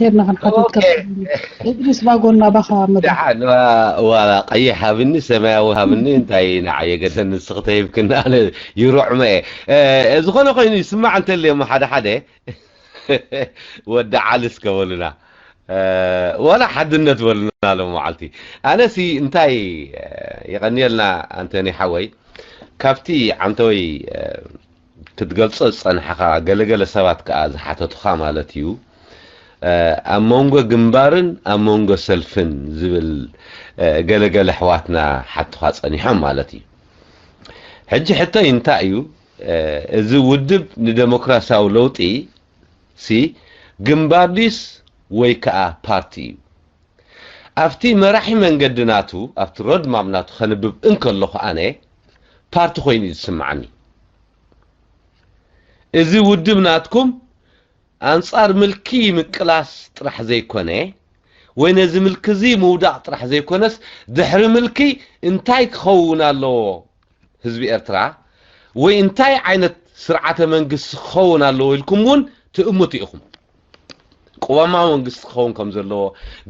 ሄድና ክንሓትት ኦኬ። ከ እድሪስ ባጎና ባኻ መድረኽ ደሓን ዋ- ዋላ ቀይሕ ሃብኒ ሰማያዊ ሃብኒ እንታይ ንዓየ ገደን ንስኽ ተሂብክና ኣነ ይሩዕመ እየ እ፣ ዝኾነ ኮይኑ ይስማዕ እንተልየሞ ሓደ ሓደ ወዲ ዓሊ እስከ በሉና እ፣ ወላ ሓድነት በሉና ሎም መዓልቲ ኣነሲ እንታይ እ፣ የቐንየልና ኣንተኒ ሓወይ ካብቲ ዓንተወይ እ፣ ክትገልጾ ዝጸንሓኻ ገለገለ ሰባት ከኣ ዝሓተቱኻ ማለት እዩ ኣብ መንጎ ግንባርን ኣብ መንጎ ሰልፍን ዝብል ገለገለ ኣሕዋትና ሓቱኻ ጸኒሖም ማለት እዩ። ሕጂ ሕቶይ እንታይ እዩ? እዚ ውድብ ንደሞክራሲያዊ ለውጢ ሲ ግንባር ድዩስ ወይ ከኣ ፓርቲ እዩ? ኣብቲ መራሒ መንገዲ ናቱ ኣብቲ ሮድማፕ ናቱ ከንብብ እንከለኹ ኣነ ፓርቲ ኮይኑ እዩ ዝስምዓኒ። እዚ ውድብ ናትኩም ኣንጻር ምልኪ ምቅላስ ጥራሕ ዘይኮነ ወይ ነዚ ምልኪ እዚ ምውዳቕ ጥራሕ ዘይኮነስ ድሕሪ ምልኪ እንታይ ክኸውን ኣለዎ ህዝቢ ኤርትራ ወይ እንታይ ዓይነት ስርዓተ መንግስቲ ክኸውን ኣለዎ ኢልኩም እውን ትእምቱ ኢኹም። ቅዋማዊ መንግስቲ ክኸውን ከም ዘለዎ፣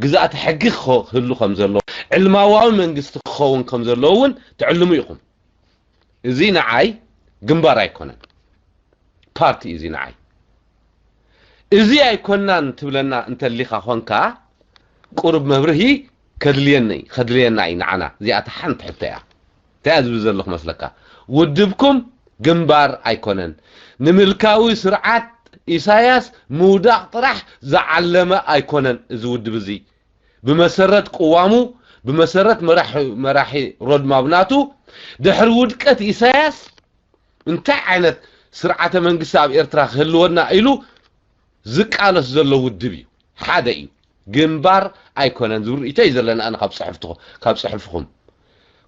ግዝኣተ ሕጊ ክኸ- ክህሉ ከም ዘለዎ፣ ዕልማዋዊ መንግስቲ ክኸውን ከም ዘለዎ እውን ትዕልሙ ኢኹም። እዚ ንዓይ ግንባር ኣይኮነን፣ ፓርቲ እዩ እዚ ንዓይ። እዚ ኣይኮናን ትብለና እንተሊኻ ኾንካ ቁሩብ መብርሂ ከድልየኒ ከድልየና እዩ ንዓና። እዚኣ እታ ሓንቲ ሕቶ እያ። እንታይ እያ ዝብል ዘለኹ መስለካ? ውድብኩም ግንባር ኣይኮነን። ንምልካዊ ስርዓት ኢሳያስ ምውዳቕ ጥራሕ ዝዓለመ ኣይኮነን እዚ ውድብ እዚ። ብመሰረት ቅዋሙ ብመሰረት መራሒ ሮድማብ ናቱ ድሕሪ ውድቀት ኢሳያስ እንታይ ዓይነት ስርዓተ መንግስቲ ኣብ ኤርትራ ክህልወና ኢሉ ዝቃለስ ዘሎ ውድብ እዩ። ሓደ እዩ። ግንባር ኣይኮነን ዝብል ርእይቶ እዩ ዘለና ኣነ ካብ ጽሕፍትኹ- ካብ ጽሑፍኹም።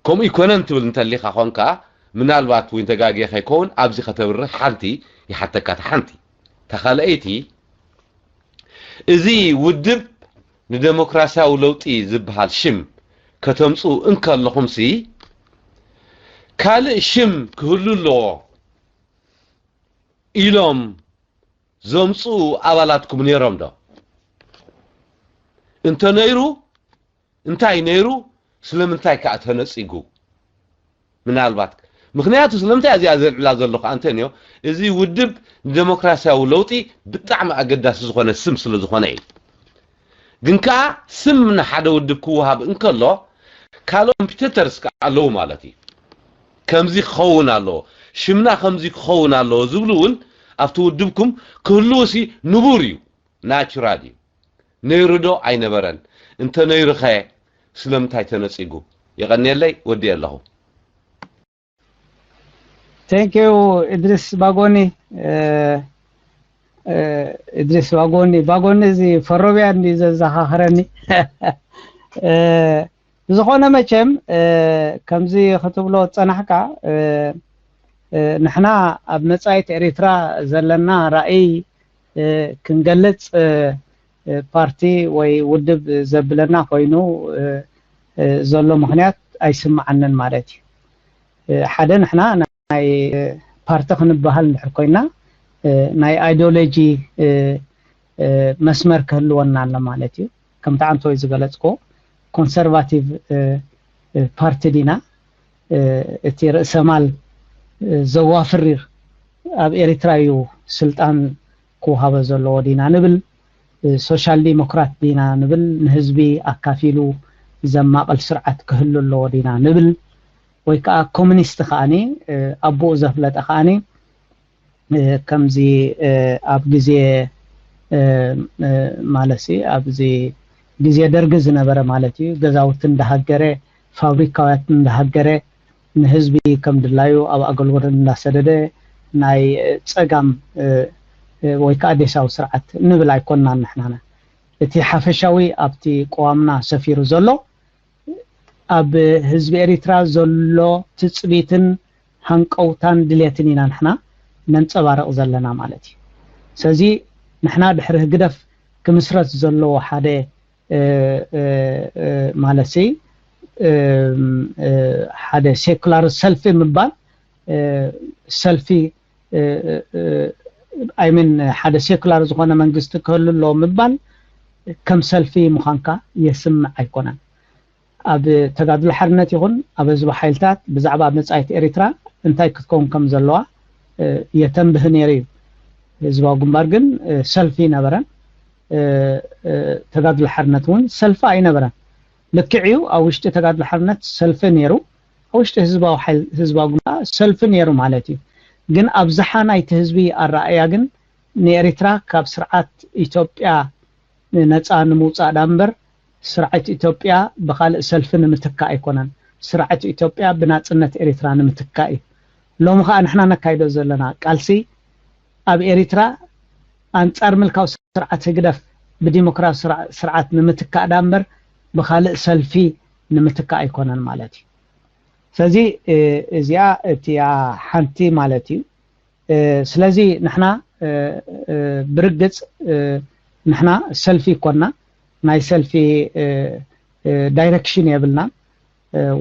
ከምኡ ይኮነን ትብል እንተሊኻ ኾንካ ምናልባት እውን ተጋግየ ከይከውን ኣብዚ ከተብርህ ሓንቲ ይሓተካ። እታ ሓንቲ እታ ካልኣይቲ እዚ ውድብ ንደሞክራሲያዊ ለውጢ ዝበሃል ሽም ከተምጽኡ እንከለኹምሲ ካልእ ሽም ክህሉ ኣለዎ ኢሎም ዘምጽኡ ኣባላትኩም ነይሮም ዶ? እንተነይሩ እንታይ ነይሩ? ስለምንታይ ከኣ ተነጺጉ? ምናልባት ምክንያቱ ስለምንታይ እዚኣ ዘልዕላ ዘለኹ ኣንተንዮ፣ እዚ ውድብ ንደሞክራሲያዊ ለውጢ ብጣዕሚ ኣገዳሲ ዝኾነ ስም ስለ ዝኾነ እዩ። ግን ከኣ ስም ንሓደ ውድብ ክወሃብ እንከሎ ካልኦ ኮምፒተተርስ ከኣ ኣለዉ ማለት እዩ። ከምዚ ክኸውን ኣለዎ፣ ሽምና ከምዚ ክኸውን ኣለዎ ዝብሉ እውን ኣብቲ ውድብኩም ክህልውሲ ንቡር እዩ፣ ናቹራል እዩ። ነይሩ ዶ ኣይነበረን? እንተ ነይሩ ኸ ስለምንታይ ተነጺጉ? የቐንየለይ፣ ወዲኤ ኣለኹ። Thank you እድሪስ ባጎኒ። እድሪስ ባጎኒ ባጎኒ እዚ ፈሮብያ እንዲ ዘዘኻኽረኒ። ብዝኾነ መቸም ከምዚ ክትብሎ ዝጸናሕካ ንሕና ኣብ መጻኢት ኤሪትራ ዘለና ራእይ ክንገልጽ ፓርቲ ወይ ውድብ ዘብለና ኮይኑ ዘሎ ምኽንያት ኣይስምዓንን ማለት እዩ። ሓደ ንሕና ናይ ፓርቲ ክንበሃል እንድሕር ኮይና ናይ ኣይዲዮሎጂ መስመር ክህልወና ኣሎ ማለት እዩ። ከምቲ ዓንተወይ ዝገለጽክዎ ኮንሰርቫቲቭ ፓርቲ ዲና እቲ ርእሰማል ዘዋፍር ኣብ ኤሪትራ እዩ ስልጣን ክወሃቦ ዘለዎ ዲና ንብል፣ ሶሻል ዲሞክራት ዲና ንብል፣ ንህዝቢ ኣካፊሉ ዘማቕል ስርዓት ክህሉ ኣለዎ ዲና ንብል፣ ወይ ከዓ ኮሚኒስት ከዓኒ ኣቦኡ ዘፍለጠ ከዓኒ ከምዚ ኣብ ግዜ ማለት ኣብዚ ግዜ ደርጊ ዝነበረ ማለት እዩ። ገዛውቲ እንዳሃገረ፣ ፋብሪካውያት እንዳሃገረ፣ ንህዝቢ ከም ድላዩ ኣብ ኣገልግሎት እንዳሰደደ ናይ ጸጋም ወይ ከዓ ዴሳዊ ስርዓት ንብል ኣይኮንናን ንሕናና። እቲ ሓፈሻዊ ኣብቲ ቅዋምና ሰፊሩ ዘሎ ኣብ ህዝቢ ኤሪትራ ዘሎ ትጽቢትን ሃንቀውታን ድሌትን ኢና ንሕና ነንጸባርቕ ዘለና ማለት እዩ። ስለዚ ንሕና ድሕሪ ህግደፍ ክምስረት ዘለዎ ሓደ ማለት ሲ ሓደ ሴኩላር ሰልፊ ምባል ሰልፊ ኣይምን ሓደ ሴኩላር ዝኾነ መንግስቲ ክህሉ ኣለዎ ምባል ከም ሰልፊ ምዃንካ የስምዕ ኣይኮነን። ኣብ ተጋድሎ ሓርነት ይኹን ኣብ ህዝቢ ሓይልታት ብዛዕባ መጻኢት ኤርትራ እንታይ ክትከውን ከም ዘለዋ የተንብህ ነይሩ እዩ። ህዝባዊ ግንባር ግን ሰልፊ ነበረን። ተጋድሎ ሓርነት እውን ሰልፊ ኣይነበረን። ልክዕ እዩ፣ ኣብ ውሽጢ ተጋድሎ ሓርነት ሰልፊ ነይሩ፣ ኣብ ውሽጢ ህዝባዊ ግንባር ሰልፊ ነይሩ ማለት እዩ። ግን ኣብዝሓ ናይቲ ህዝቢ ኣረኣእያ ግን ንኤርትራ ካብ ስርዓት ኢትዮጵያ ነፃ ንምውፃእ ዳ እምበር ስርዓት ኢትዮጵያ ብካልእ ሰልፊ ንምትካእ ኣይኮነን። ስርዓት ኢትዮጵያ ብናፅነት ኤርትራ ንምትካእ እዩ። ሎሚ ከዓ ንሕና ነካይዶ ዘለና ቃልሲ ኣብ ኤርትራ ኣንፃር ምልካዊ ስርዓት ህግደፍ ብዲሞክራሲ ስርዓት ንምትካእ ዳ እምበር ብካልእ ሰልፊ ንምትካእ ኣይኮነን ማለት እዩ። ስለዚ እዚኣ እቲኣ ሓንቲ ማለት እዩ። ስለዚ ንሕና ብርግፅ ንሕና ሰልፊ ይኮና፣ ናይ ሰልፊ ዳይረክሽን የብልናን፣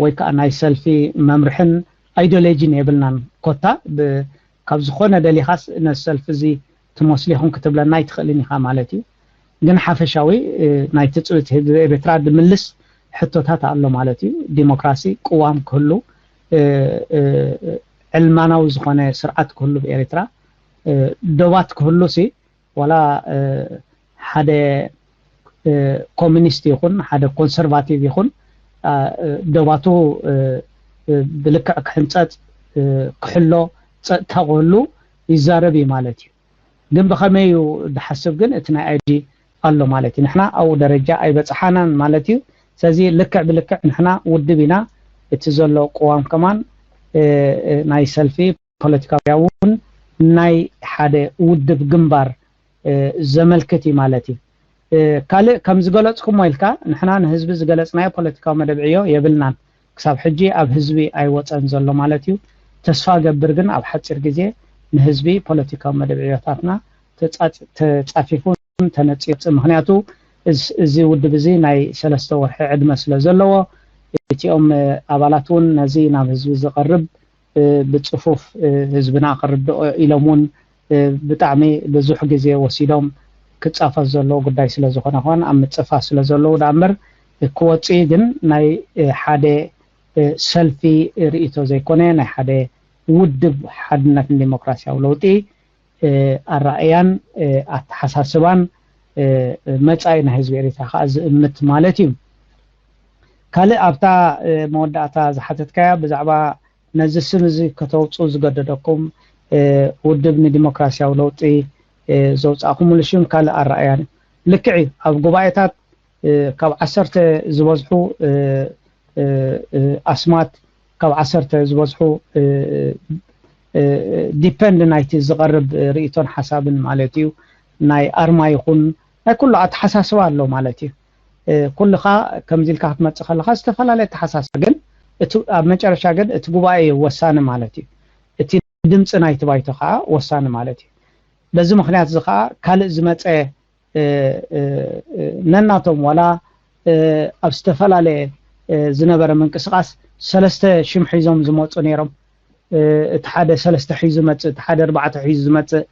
ወይ ከዓ ናይ ሰልፊ መምርሕን ኣይዲዮሎጂን የብልናን። ኮታ ካብ ዝኾነ ደሊኻስ ነዚ ሰልፊ እዚ ትመስሉ ኢኹም ክትብለና ኣይትኽእልን ኢኻ ማለት እዩ። ግን ሓፈሻዊ ናይ ትፅቢት ህዝቢ ኤርትራ ድምልስ ሕቶታት ኣሎ ማለት እዩ። ዲሞክራሲ ቅዋም ክህሉ፣ ዕልማናዊ ዝኾነ ስርዓት ክህሉ ብኤርትራ፣ ዶባት ክህሉ ሲ ዋላ ሓደ ኮሚኒስት ይኹን ሓደ ኮንሰርቫቲቭ ይኹን ዶባቱ ብልክዕ ክሕንፀፅ ክሕሎ ፀጥታ ክህሉ ይዛረብ እዩ ማለት እዩ። ግን ብኸመይ እዩ ድሓስብ ግን እቲ ናይ ኣይዲ ኣሎ ማለት እዩ። ንሕና ኣብኡ ደረጃ ኣይበፅሓናን ማለት እዩ። ስለዚ ልክዕ ብልክዕ ንሕና ውድብ ኢና። እቲ ዘሎ ቅዋም ከማን ናይ ሰልፊ ፖለቲካዊ እውን ናይ ሓደ ውድብ ግንባር ዘመልክት እዩ ማለት እዩ። ካልእ ከም ዝገለፅኩሞ ኢልካ ንሕና ንህዝቢ ዝገለፅናዮ ፖለቲካዊ መደብ ዕዮ የብልናን። ክሳብ ሕጂ ኣብ ህዝቢ ኣይወፀን ዘሎ ማለት እዩ። ተስፋ ገብር ግን ኣብ ሓፂር ግዜ ንህዝቢ ፖለቲካዊ መደብ ዕዮታትና ተፃፊፉን ተነፂዮፅ። ምክንያቱ እዚ ውድብ እዚ ናይ ሰለስተ ወርሒ ዕድመ ስለ ዘለዎ እቲኦም ኣባላት እውን ነዚ ናብ ህዝቢ ዝቐርብ ብፅፉፍ ህዝብና ክርድኦ ኢሎም እውን ብጣዕሚ ብዙሕ ግዜ ወሲዶም ክፃፈፍ ዘለዎ ጉዳይ ስለ ዝኾነ ኾን ኣብ ምፅፋፍ ስለ ዘለዉ ዳ እምበር ክወፅእ ግን ናይ ሓደ ሰልፊ ርእይቶ ዘይኮነ ናይ ሓደ ውድብ ሓድነትን ዲሞክራሲያዊ ለውጢ ኣረኣእያን ኣተሓሳስባን መፃኢ ናይ ህዝቢ ኤርትራ ከዓ ዝእምት ማለት እዩ። ካልእ ኣብታ መወዳእታ ዝሓተትካያ ብዛዕባ ነዚ ስም እዚ ከተውፁ ዝገደደኩም ውድብ ንዲሞክራሲያዊ ለውጢ ዘውፃእኩምሉ ሽም ካልእ ኣረኣእያ ልክዕ እዩ። ኣብ ጉባኤታት ካብ ዓሰርተ ዝበዝሑ ኣስማት ካብ ዓሰርተ ዝበዝሑ ዲፐንድ ናይቲ ዝቐርብ ርእቶን ሓሳብን ማለት እዩ። ናይ ኣርማ ይኹን ናይ ኩሉ ኣተሓሳስባ ኣሎ ማለት እዩ። ኩልኻ ከምዚ ኢልካ ክትመፅእ ከለካ ዝተፈላለየ ኣተሓሳስባ ግን ኣብ መጨረሻ ግን እቲ ጉባኤ እዩ ወሳኒ ማለት እዩ። እቲ ድምፂ ናይቲ ባይቶ ከዓ ወሳኒ ማለት እዩ። በዚ ምክንያት እዚ ከዓ ካልእ ዝመፀ ነናቶም ዋላ ኣብ ዝተፈላለየ ዝነበረ ምንቅስቃስ ሰለስተ ሽም ሒዞም ዝመፁ ነይሮም። እቲ ሓደ ሰለስተ ሒዙ መፅእ፣ እቲ ሓደ ኣርባዕተ ሒዙ ዝመፅእ፣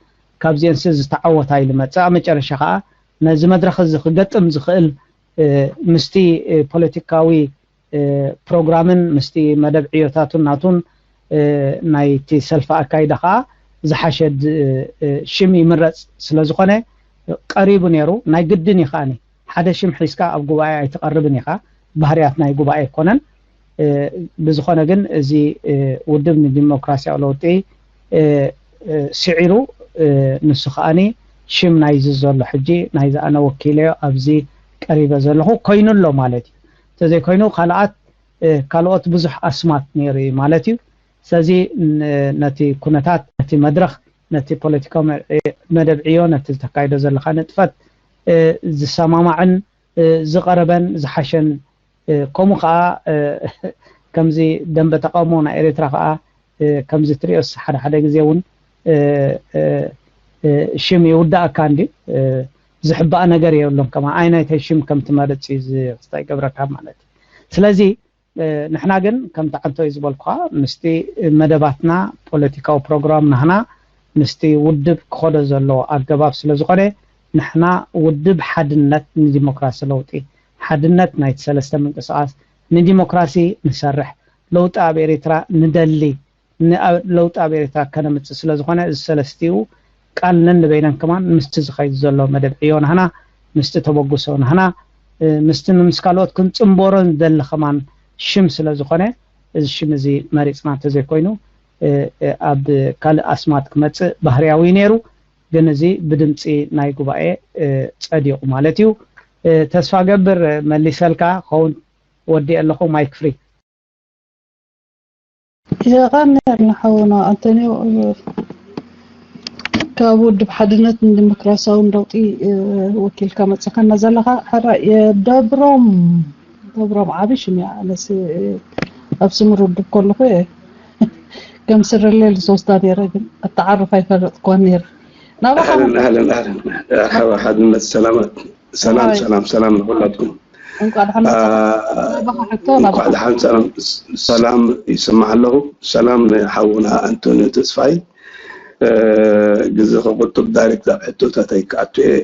ካብዚአንስ ዝተዓወታ ኢሉ መፅእ። ኣብ መጨረሻ ከዓ ነዚ መድረክ እዚ ክገጥም ዝኽእል ምስቲ ፖለቲካዊ ፕሮግራምን ምስቲ መደብ ዕዮታቱን ናቱን ናይቲ ሰልፊ ኣካይዳ ከዓ ዝሓሸ ሽም ይምረፅ ስለ ዝኾነ ቀሪቡ ነይሩ። ናይ ግድን እዩ ከዓኒ ሓደ ሽም ሒዝካ ኣብ ጉባኤ ኣይትቐርብን ኢኻ። ባህርያት ናይ ጉባኤ ኣይኮነን። ብዝኾነ ግን እዚ ውድብ ንዲሞክራሲያዊ ለውጢ ስዒሩ ንሱ ከዓኒ ሽም ናይዚ ዘሎ ሕጂ ናይዚ ኣነ ወኪለዮ ኣብዚ ቀሪበ ዘለኹ ኮይኑ ኣሎ ማለት እዩ። እንተዘይኮይኑ ካልኣት ካልኦት ብዙሕ ኣስማት ነይሩ እዩ ማለት እዩ። ስለዚ ነቲ ኩነታት ነቲ መድረኽ ነቲ ፖለቲካዊ መደብ ዕዮ ነቲ ዝተካይዶ ዘለካ ንጥፈት ዝሰማማዕን ዝቐረበን ዝሓሸን ከምኡ ከዓ ከምዚ ደንበ ተቃውሞ ናይ ኤርትራ ከዓ ከምዚ ትሪኦስ ሓደ ሓደ ግዜ እውን ሽም ይውዳእካ እንዲ ዝሕባእ ነገር የብሎም ከማ ኣይናይታይ ሽም ከም ትመርፅ እዩ ዝክስታ ይገብረካ ማለት እዩ። ስለዚ ንሕና ግን ከምቲ ዓንቶ እዩ ዝበልኩካ ምስቲ መደባትና ፖለቲካዊ ፕሮግራም ናህና ምስቲ ውድብ ክኸዶ ዘሎ ኣገባብ ስለ ዝኾነ ንሕና ውድብ ሓድነት ንዲሞክራሲ ለውጢ፣ ሓድነት ናይቲ ሰለስተ ምንቅስቃስ፣ ንዲሞክራሲ ንሰርሕ፣ ለውጢ ኣብ ኤርትራ ንደሊ፣ ለውጢ ኣብ ኤርትራ ከነምፅእ ስለ ዝኾነ፣ እዚ ሰለስቲኡ ቃል ነንበይነን ከማን ምስቲ ዝኸይድ ዘሎ መደብ ዕዮ ናህና፣ ምስቲ ተበግሶ ናህና፣ ምስቲ ምስ ካልኦት ክንፅንበሮ ንደሊ ከማን ሽም ስለ ዝኾነ፣ እዚ ሽም እዚ መሪፅና እንተዘይኮይኑ፣ ኣብ ካልእ ኣስማት ክመፅእ ባህርያዊ ነይሩ። ግን እዚ ብድምፂ ናይ ጉባኤ ጸዲቑ ማለት እዩ። ተስፋ ገብር፣ መሊሰልካ ኸውን። ወዲኤ ኣለኹ። ማይክ ፍሪ። የቐንየልና ሓውና ኣንቶኒዮ፣ ካብ ውድብ ሓድነት ንዲሞክራሲያዊ ለውጢ ወኪልካ መፅኻና ዘለኻ። ሕራይ ደብሮም ደብሮም ዓቢ ሽም እያ። ኣነስ ኣብ ስምር ውድብ ከለኹ እየ ከም ስርሌ ልሶስታ ነይረ፣ ግን ኣተዓርፍ ኣይፈለጥኳን ነይረ። ናባኻ ኣህለን ኣህለን ኣህለን። ሓባ ሓድነት ሰላማት። ሰላም ኣይ። ሰላም ሰላም ንኹላትኩም። እንኳዕ ደሓን መጻኻ። ናባኻ ሕቶ፣ እንኳዕ ናባኻ። ደሓን ሰላም ሰላም ይስማዕ ኣለኹ። ሰላም ንሓውና ኣንቶንዮ ተስፋይ። ግዜ ከቁጥብ ዳይሬክት ኣብ ሕቶታት ኣይክኣቱ እየ።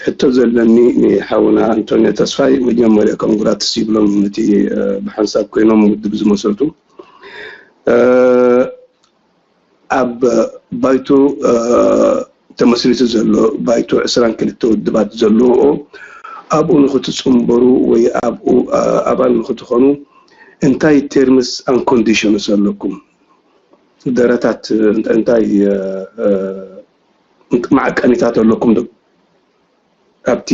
ሕቶ ዘለኒ ንሓውና ኣንቶንዮ ተስፋይ መጀመርያ ኮንግራትስ ይብሎም፣ ነቲ ብሓንሳብ ኮይኖም ውድብ ዝመሰረቱ። ኣብ ባይቶ ተመስሪቱ ዘሎ፣ ባይቶ ዕስራን ክልተ ውድባት ዘለውኦ፣ ኣብኡ ንክትፅንበሩ ወይ ኣብኡ ኣባል ንክትኾኑ እንታይ terms and conditions ኣለኩም? ደረታት እንታይ ማዕቀኒታት ኣለኩም ዶ? ኣብቲ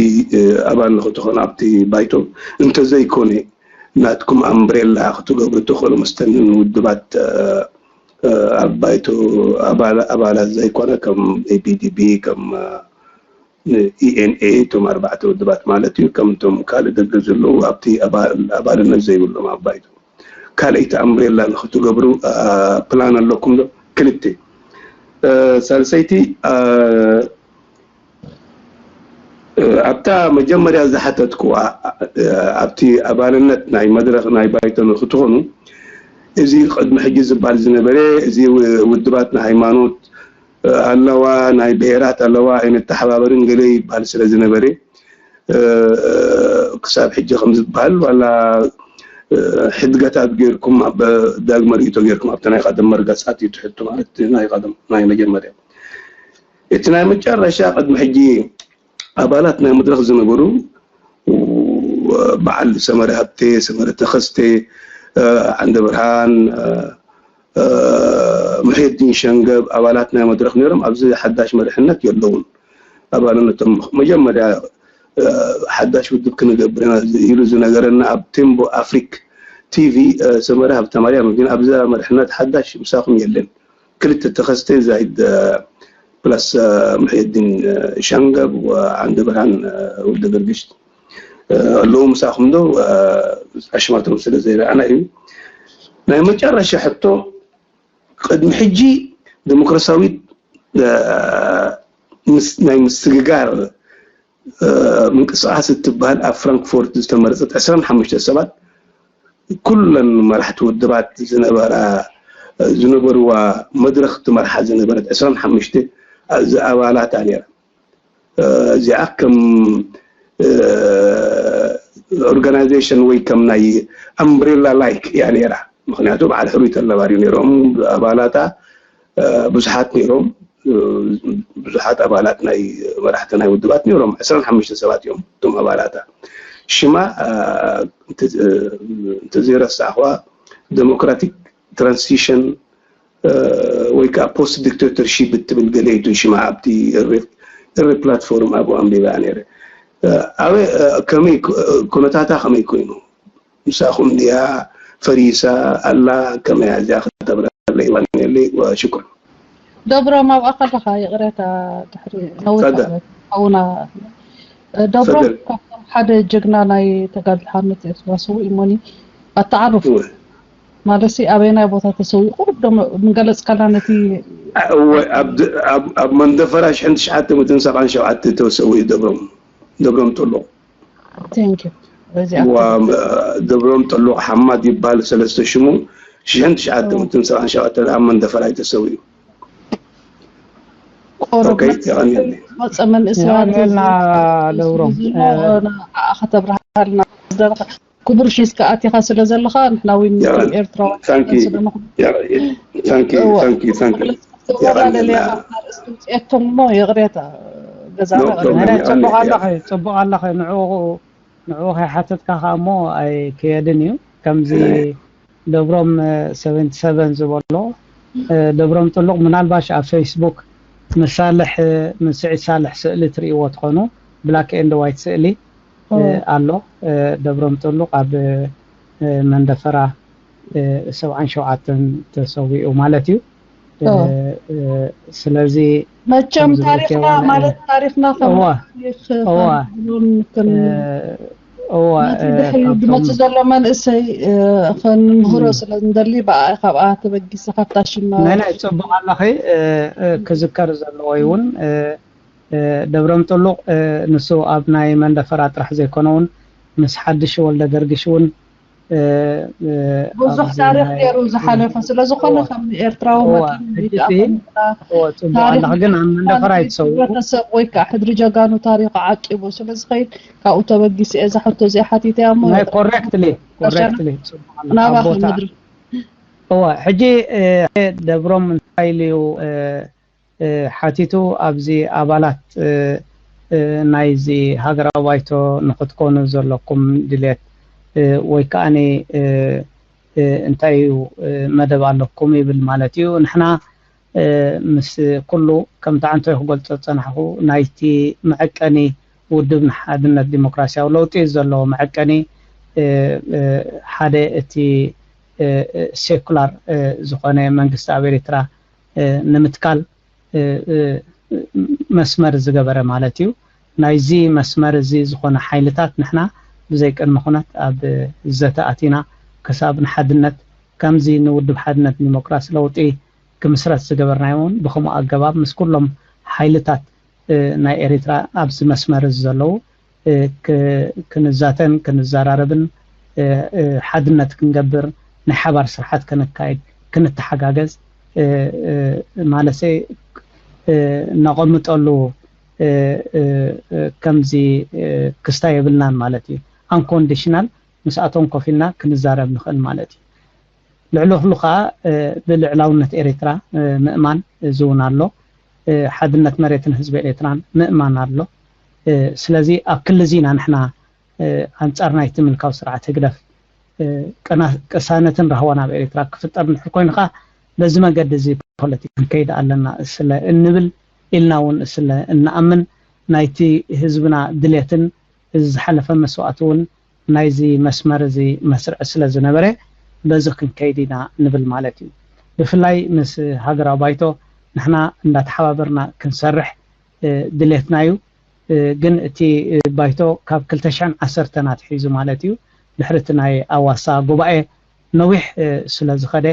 ኣባል ንክትኾኑ ኣብቲ ባይቶ፣ እንተዘይኮነ ናትኩም ኣምብሬላ ክትገብሩ ትኽእሉ፣ መስተንን ውድባት ኣብ ባይቶ ኣባላት ዘይኮነ፣ ከም ABDB፣ ከም ENA፣ እቶም ኣርባዕተ ውድባት ማለት እዩ፣ ከምቶም ካልእ ደገ ዘለዉ ኣብቲ ኣባልነት ዘይብሎም ኣብ ባይቶ ካልኣይቲ ኣምብሬላ ንክትገብሩ ፕላን ኣለኩም ዶ? ክልተ። ሳልሰይቲ፣ ኣብታ መጀመርያ ዝሓተትኩዋ፣ ኣብቲ ኣባልነት ናይ መድረኽ ናይ ባይቶ ንክትኾኑ፣ እዚ ቅድሚ ሕጂ ዝበሃል ዝነበረ፣ እዚ ውድባት ናይ ሃይማኖት ኣለዋ፣ ናይ ብሄራት ኣለዋ፣ ኣይንተሓባበርን ገለ ይበሃል ስለ ዝነበረ፣ ክሳብ ሕጂ ከም ዝበሃል ዋላ ሕድገታት ጌርኩም ኣብ ዳግመ ርእይቶ ጌርኩም ኣብቲ ናይ ቀደም መርገጻት እዩ ትሕቱ ማለት ናይ ቀደም ናይ መጀመርያ። እቲ ናይ መጨረሻ ቅድሚ ሕጂ ኣባላት ናይ መድረኽ ዝነበሩ በዓል ሰመረ ሃብቴ፣ ሰመረ ተኸስቴ፣ ዓንደ ብርሃን፣ ምሕየዲን ሸንገብ ኣባላት ናይ መድረኽ ነይሮም። ኣብዚ ሓዳሽ መሪሕነት የለውን። ኣባልነቶም መጀመርያ ሓዳሽ ውድብ ክንገብር ኢና ኢሉ ዝነገረና ኣብ ቴምቦ ኣፍሪክ ቲቪ ሰመረ ሃብተማርያም ግን ኣብዛ መሪሕነት ሓዳሽ ምሳኹም የለን። ክልተ ተኸስተ ዛይድ ፕላስ ምሕየዲን ሸንገብ ወዓንደ ብርሃን ወልደ ገርግሽ ኣለዉ ምሳኹም ዶ? ኣሽማቶም ስለ ዘይረኣና እዩ። ናይ መጨረሻ ሕቶ፣ ቅድሚ ሕጂ ዲሞክራሲያዊት ናይ ምስግጋር ምንቅስቃስ እትበሃል ኣብ ፍራንክፎርት ዝተመረፀት ዕስራን ሓሙሽተ ሰባት፣ ኩለን መራሕቲ ውድባት ዝነበራ ዝነበርዋ መድረኽ ትመርሓ ዝነበረት ዕስራን ሓሙሽተ ኣባላታ ነይራ። እዚኣ ከም ኦርጋናይዜሽን ወይ ከም ናይ ኣምብሬላ ላይክ እያ ነይራ። ምክንያቱ በዓል ሕሩይ ተለባሪ ነይሮም ኣባላታ ብዙሓት ነይሮም። ብዙሓት ኣባላት ናይ መራሕቲ ናይ ውድባት ነይሮም። ዕስራን ሓሙሽተ ሰባት እዮም እቶም ኣባላታ። ሽማ እንተዘይረሳዕኽዋ ዴሞክራቲክ ትራንዚሽን ወይ ከዓ ፖስት ዲክቴተርሺፕ እትብል ገለ እዩ ሽማ። ኣብቲ እሪ ፕላትፎርም ኣብኡ ኣንቢባ ነይረ። ኣበ ከመይ ኩነታታ ከመይ ኮይኑ? ምሳኹም ድያ ፈሪሳ ኣላ? ከመያ እዚኣ ከተብረለይ ዋንየለይ። ሽኩር። ደብሮም ኣብኣ ከለኻ ይቕሬታ ድሕሪ ነዊሕ ዓመት ሓውና ደብሮም ካብቶም ሓደ ጀግና ናይ ተጋድሎ ሓርነት ኤርትራ ስዉእ እሞኒ ኣተዓርፉ ማለት ኣበየናይ ቦታ ተሰዊኡ ምገለጽካና ነቲ ኣብ መንደፈራ ሽሕን ትሽዓተ ሚእትን ሰብዓን ሸውዓተ ተሰዊኡ ደብሮም ደብሮም ጥሉቕ ደብሮም ጥሉቕ ሓማድ ይበሃል ሰለስተ ሽሙ ሽሕን ትሽዓተ ሚእትን ሰብዓን ሸውዓተ ኣብ መንደፈራ እዩ ተሰዊኡ። ቁሩብ መጸ መንእሰያት የቐንየልና። ደብሮም ንዓኣ ከተብርሃልና ዝደለኻ ክቡር ሒዝካ ኣቲኻ ስለ ዘለኻ ንሕና እውን ከም ኤርትራውያን ስለንኾን ተወራለለያ ኣርእስቲ ውፅኤቶም እሞ ይቕሬታ ገዛና ጽቡቕ ኣለኸ ጽቡቕ ኣለኸ ንዕኡ ንዕኡ ከይሓተትካ ከዓ እሞ ኣይክየድን እዩ። ከምዚ ደብሮም ሰቨንቲ ሰቨን ዝበሎ ደብሮም ጥሉቕ ምናልባሽ ኣብ ፌስቡክ ምስ ሳልሕ ምስ ስዒድ ሳልሕ ስእሊ ትርእይዎ ትኾኑ ብላክ ኤንድ ዋይት ስእሊ ኣሎ። ደብሮም ጥሉቕ ኣብ መንደፈራ ሰብዓን ሸውዓተን ተሰዊኡ ማለት እዩ። ስለዚ መቸም ታሪኽና ማለት ታሪኽና ድሕሪ ዝመፅእ ዘሎ መንእሰይ ከንምህሮ ስለ እንደሊ ብኣ ካብኣ ተበጊሰ ካብታ ሽማ ናይ ናይ ፅቡቅ ኣለኺ ክዝከር ዘለዎ እውን ደብረም ጥሉቅ ንሱ ኣብ ናይ መንደፈራ ጥራሕ ዘይኮነ እውን ምስ ሓድሽ ወልደ ገርግሽ እውን ብዙሕ ታሪክ ገይሩ ዝሓለፈ ስለዝኮነ ከም ኤርትራዊ መጠን ጽቡቅ ኣለክ ግን ኣብ መንደፈራ ኣይትሰው ህብረተሰብ ወይ ከዓ ሕድሪ ጀጋኑ ታሪክ ዓቂቡ ስለዝኸይድ ካብኡ ተበጊሱ እየ እዛ ሕቶ እዚኣ ሓቲተ እያ እሞ ናይ correctly correctly ናባኻ ምድሪ እወ ሕጂ ደብሮም እንታይ ኢሉ እዩ ሓቲቱ ኣብዚ ኣባላት ናይዚ ሃገራዊ ባይቶ ንክትኮኑ ዘለኩም ድሌት ወይ ከዓኒ እንታይ እዩ መደብ ኣለኩም ይብል ማለት እዩ። ንሕና ምስ ኩሉ ከምቲ ዓንቶይ ክገልጾ ዝጸናሕኩ ናይቲ መዐቀኒ ውድብ ንሓድነት ዲሞክራሲያዊ ለውጢ ዘለዎ መዐቀኒ ሓደ እቲ ሴኩላር ዝኾነ መንግስቲ ኣብ ኤሪትራ ንምትካል መስመር ዝገበረ ማለት እዩ። ናይዚ መስመር እዚ ዝኾነ ሓይልታት ንሕና ብዘይ ቅድመ ኩነት ኣብ ዘተ ኣቲና ክሳብ ንሓድነት ከምዚ ንውድብ ሓድነት ዲሞክራሲ ለውጢ ክምስረት ዝገበርናዮ እውን ብከምኡ ኣገባብ ምስ ኩሎም ሓይልታት ናይ ኤሪትራ ኣብዚ መስመር እዚ ዘለዉ ክንዛተን ክንዘራረብን ሓድነት ክንገብር ናይ ሓባር ስርሓት ከነካይድ ክንተሓጋገዝ ማለት ነቐምጠሉ ከምዚ ክስታይ የብልናን ማለት እዩ። Unconditional ምስኣቶም ኮፍ ኢልና ክንዛረብ ንኽእል ማለት እዩ። ልዕሊ ኩሉ ከዓ ብልዕላውነት ኤሪትራ ምእማን እዚ እውን ኣሎ። ሓድነት መሬትን ህዝቢ ኤሪትራን ምእማን ኣሎ። ስለዚ ኣብ ክሊ እዚ ኢና ንሕና ኣንጻር ናይቲ ምልካዊ ስርዓት ህግደፍ ቅሳነትን ራህዋን ኣብ ኤሪትራ ክፍጠር እንድሕር ኮይኑ ከዓ በዚ መገዲ እዚ ፖለቲካ ክንከይድ ኣለና ስለ እንብል ኢልና እውን ስለ እንኣምን ናይቲ ህዝብና ድሌትን እዚ ዝሓለፈ መስዋእቲ እውን ናይዚ መስመር እዚ መስርዕ ስለ ዝነበረ በዚ ክንከይድ ኢና ንብል ማለት እዩ። ብፍላይ ምስ ሃገራዊ ባይቶ ንሕና እንዳተሓባበርና ክንሰርሕ ድሌትና እዩ። ግን እቲ ባይቶ ካብ ክልተ ሽሕን ዓሰርተን ኣትሒዙ ማለት እዩ ድሕሪ እቲ ናይ ኣዋሳ ጉባኤ ነዊሕ ስለ ዝኸደ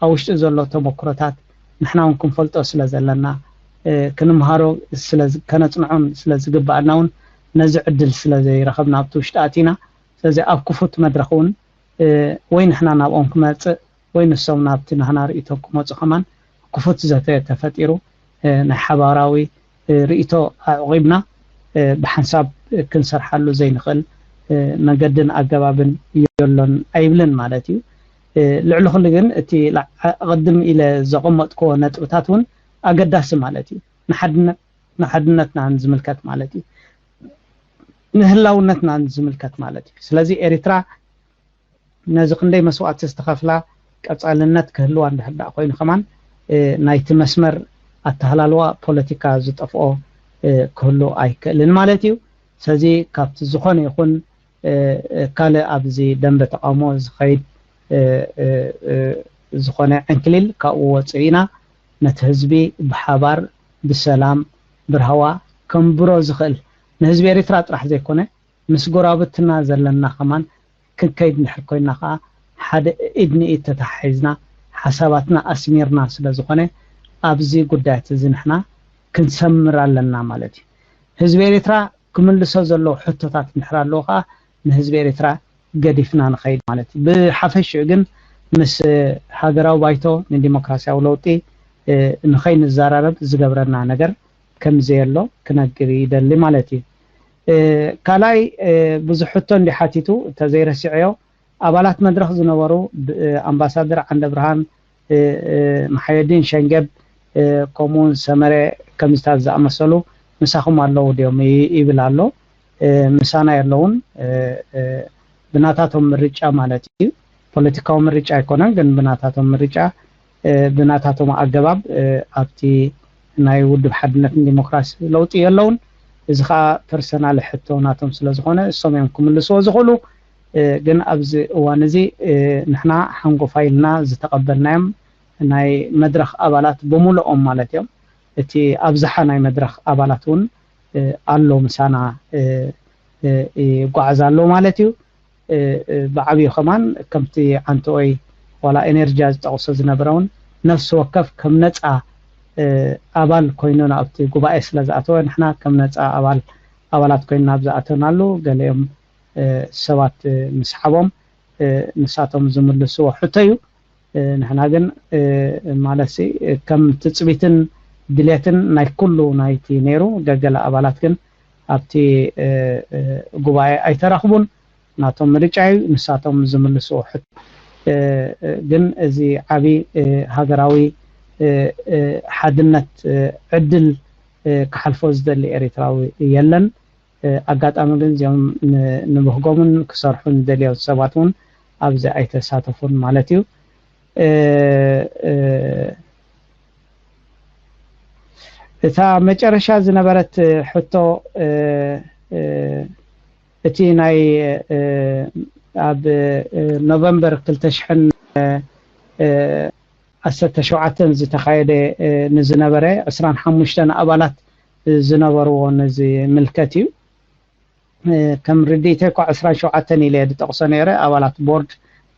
ኣብ ውሽጢ ዘሎ ተመክሮታት ንሕና እውን ክንፈልጦ ስለ ዘለና ክንምሃሮ ከነፅንዖን ስለ ዝግባኣና እውን ነዚ ዕድል ስለ ዘይረኸብና ኣብቲ ውሽጢ ኣቲና ስለዚ ኣብ ክፉት መድረኽ እውን ወይ ንሕና ናብኦም ክመፅእ ወይ ንሶም ናብቲ ናህና ርእይቶ ክመፁ ከማን ክፉት ዘተ ተፈጢሩ ናይ ሓባራዊ ርእይቶ ኣዕቒብና ብሓንሳብ ክንሰርሓሉ ዘይንኽእል መገድን ኣገባብን የሎን ኣይብልን ማለት እዩ። ልዕሊ ኩሉ ግን እቲ ኣቐድም ኢለ ዘቐመጥክዎ ነጥብታት እውን ኣገዳሲ ማለት እዩ። ንሓድነትና ዝምልከት ማለት እዩ። ንህላውነትና ዝምልከት ማለት እዩ። ስለዚ ኤሪትራ ነዚ ክንደይ መስዋእቲ ዝተኸፍላ ቀጻልነት ክህልዋ እንድሕር ደኣ ኮይኑ ከማን ናይቲ መስመር ኣተሃላልዋ ፖለቲካ ዝጠፍኦ ክህሉ ኣይክእልን ማለት እዩ። ስለዚ ካብቲ ዝኾነ ይኹን ካልእ ኣብዚ ደንበ ተቃውሞ ዝኸይድ ዝኾነ ዕንክሊል ካብኡ ወፅእ ኢና ነቲ ህዝቢ ብሓባር ብሰላም ብርሃዋ ከንብሮ ዝኽእል ንህዝቢ ኤሪትራ ጥራሕ ዘይኮነ ምስ ጎራብትና ዘለና ከማን ክንከይድ እንድሕር ኮይና ከዓ ሓደ ኢድ ንኢድ ተተሓሒዝና ሓሳባትና ኣስሚርና ስለ ዝኾነ ኣብዚ ጉዳያት እዚ ንሕና ክንሰምር ኣለና ማለት እዩ። ህዝቢ ኤሪትራ ክምልሶ ዘለዎ ሕቶታት እንድሕር ኣለዎ ከዓ ንህዝቢ ኤሪትራ ገዲፍና ንኸይድ ማለት እዩ። ብሓፈሽኡ ግን ምስ ሃገራዊ ባይቶ ንዲሞክራሲያዊ ለውጢ ንኸይንዘራረብ ዝገብረና ነገር ከም ዘየሎ ክነግር ይደሊ ማለት እዩ። ካልኣይ፣ ብዙሕ ሕቶ እንዲ ሓቲቱ እንተዘይረሲዐዮ፣ ኣባላት መድረኽ ዝነበሩ ኣምባሳደር ዓንደብርሃን፣ መሓየዲን ሸንገብ፣ ከምኡውን ሰመረ ከምዝታት ዝኣመሰሉ ምሳኹም ኣለዉ ድዮም ይብል ኣሎ። ምሳና የለውን። ብናታቶም ምርጫ ማለት እዩ። ፖለቲካዊ ምርጫ ኣይኮነን፣ ግን ብናታቶም ምርጫ፣ ብናታቶም ኣገባብ ኣብቲ ናይ ውድብ ሓድነትን ዲሞክራሲ ለውጢ የለውን። እዚ ከዓ ፐርሰናል ሕቶ ናቶም ስለ ዝኾነ እሶም እዮም ክምልስዎ ዝኽእሉ። ግን ኣብዚ እዋን እዚ ንሕና ሓንጎፋይ ኢልና ዝተቐበልናዮም ናይ መድረኽ ኣባላት ብምልኦም ማለት እዮም። እቲ ኣብዝሓ ናይ መድረኽ ኣባላት እውን ኣሎ ምሳና ይጓዓዝ ኣሎ ማለት እዩ። ብዓብዩ ከማን ከምቲ ዓንተኦይ ዋላ ኤነርጂ ዝጠቕሶ ዝነበረ እውን ነፍሲ ወከፍ ከም ነፃ ኣባል ኮይኑ ናብቲ ጉባኤ ስለ ዝኣተወ ንሕና ከም ነፃ ኣባል ኣባላት ኮይንና ኣብ ዝኣተናሉ ገሊኦም ሰባት ምስሓቦም ንሳቶም ዝምልስዎ ሕቶ እዩ። ንሕና ግን ማለት ከም ትፅቢትን ድሌትን ናይ ኩሉ ናይቲ ነይሩ። ገገለ ኣባላት ግን ኣብቲ ጉባኤ ኣይተረኽቡን። ናቶም ምርጫ እዩ። ንሳቶም ዝምልስዎ ሕቶ ግን እዚ ዓቢ ሃገራዊ ሓድነት ዕድል ክሓልፎ ዝደሊ ኤርትራዊ የለን። ኣጋጣሚ ግን እዚኦም ንብህጎምን ክሰርሑ ንደልዮ ሰባት እውን ኣብዚ ኣይተሳተፉን ማለት እዩ። እታ መጨረሻ ዝነበረት ሕቶ፣ እቲ ናይ ኣብ ኖቨምበር ክልተ ሽሕን ዓሰርተ ሸውዓተን ዝተኻየደ ንዝነበረ ዕስራን ሓሙሽተን ኣባላት ዝነበርዎ ንዝምልከት እዩ። ከም ርድኢተይ እኳ ዕስራን ሸውዓተን ኢለ ዝጠቕሶ ነይረ። ኣባላት ቦርድ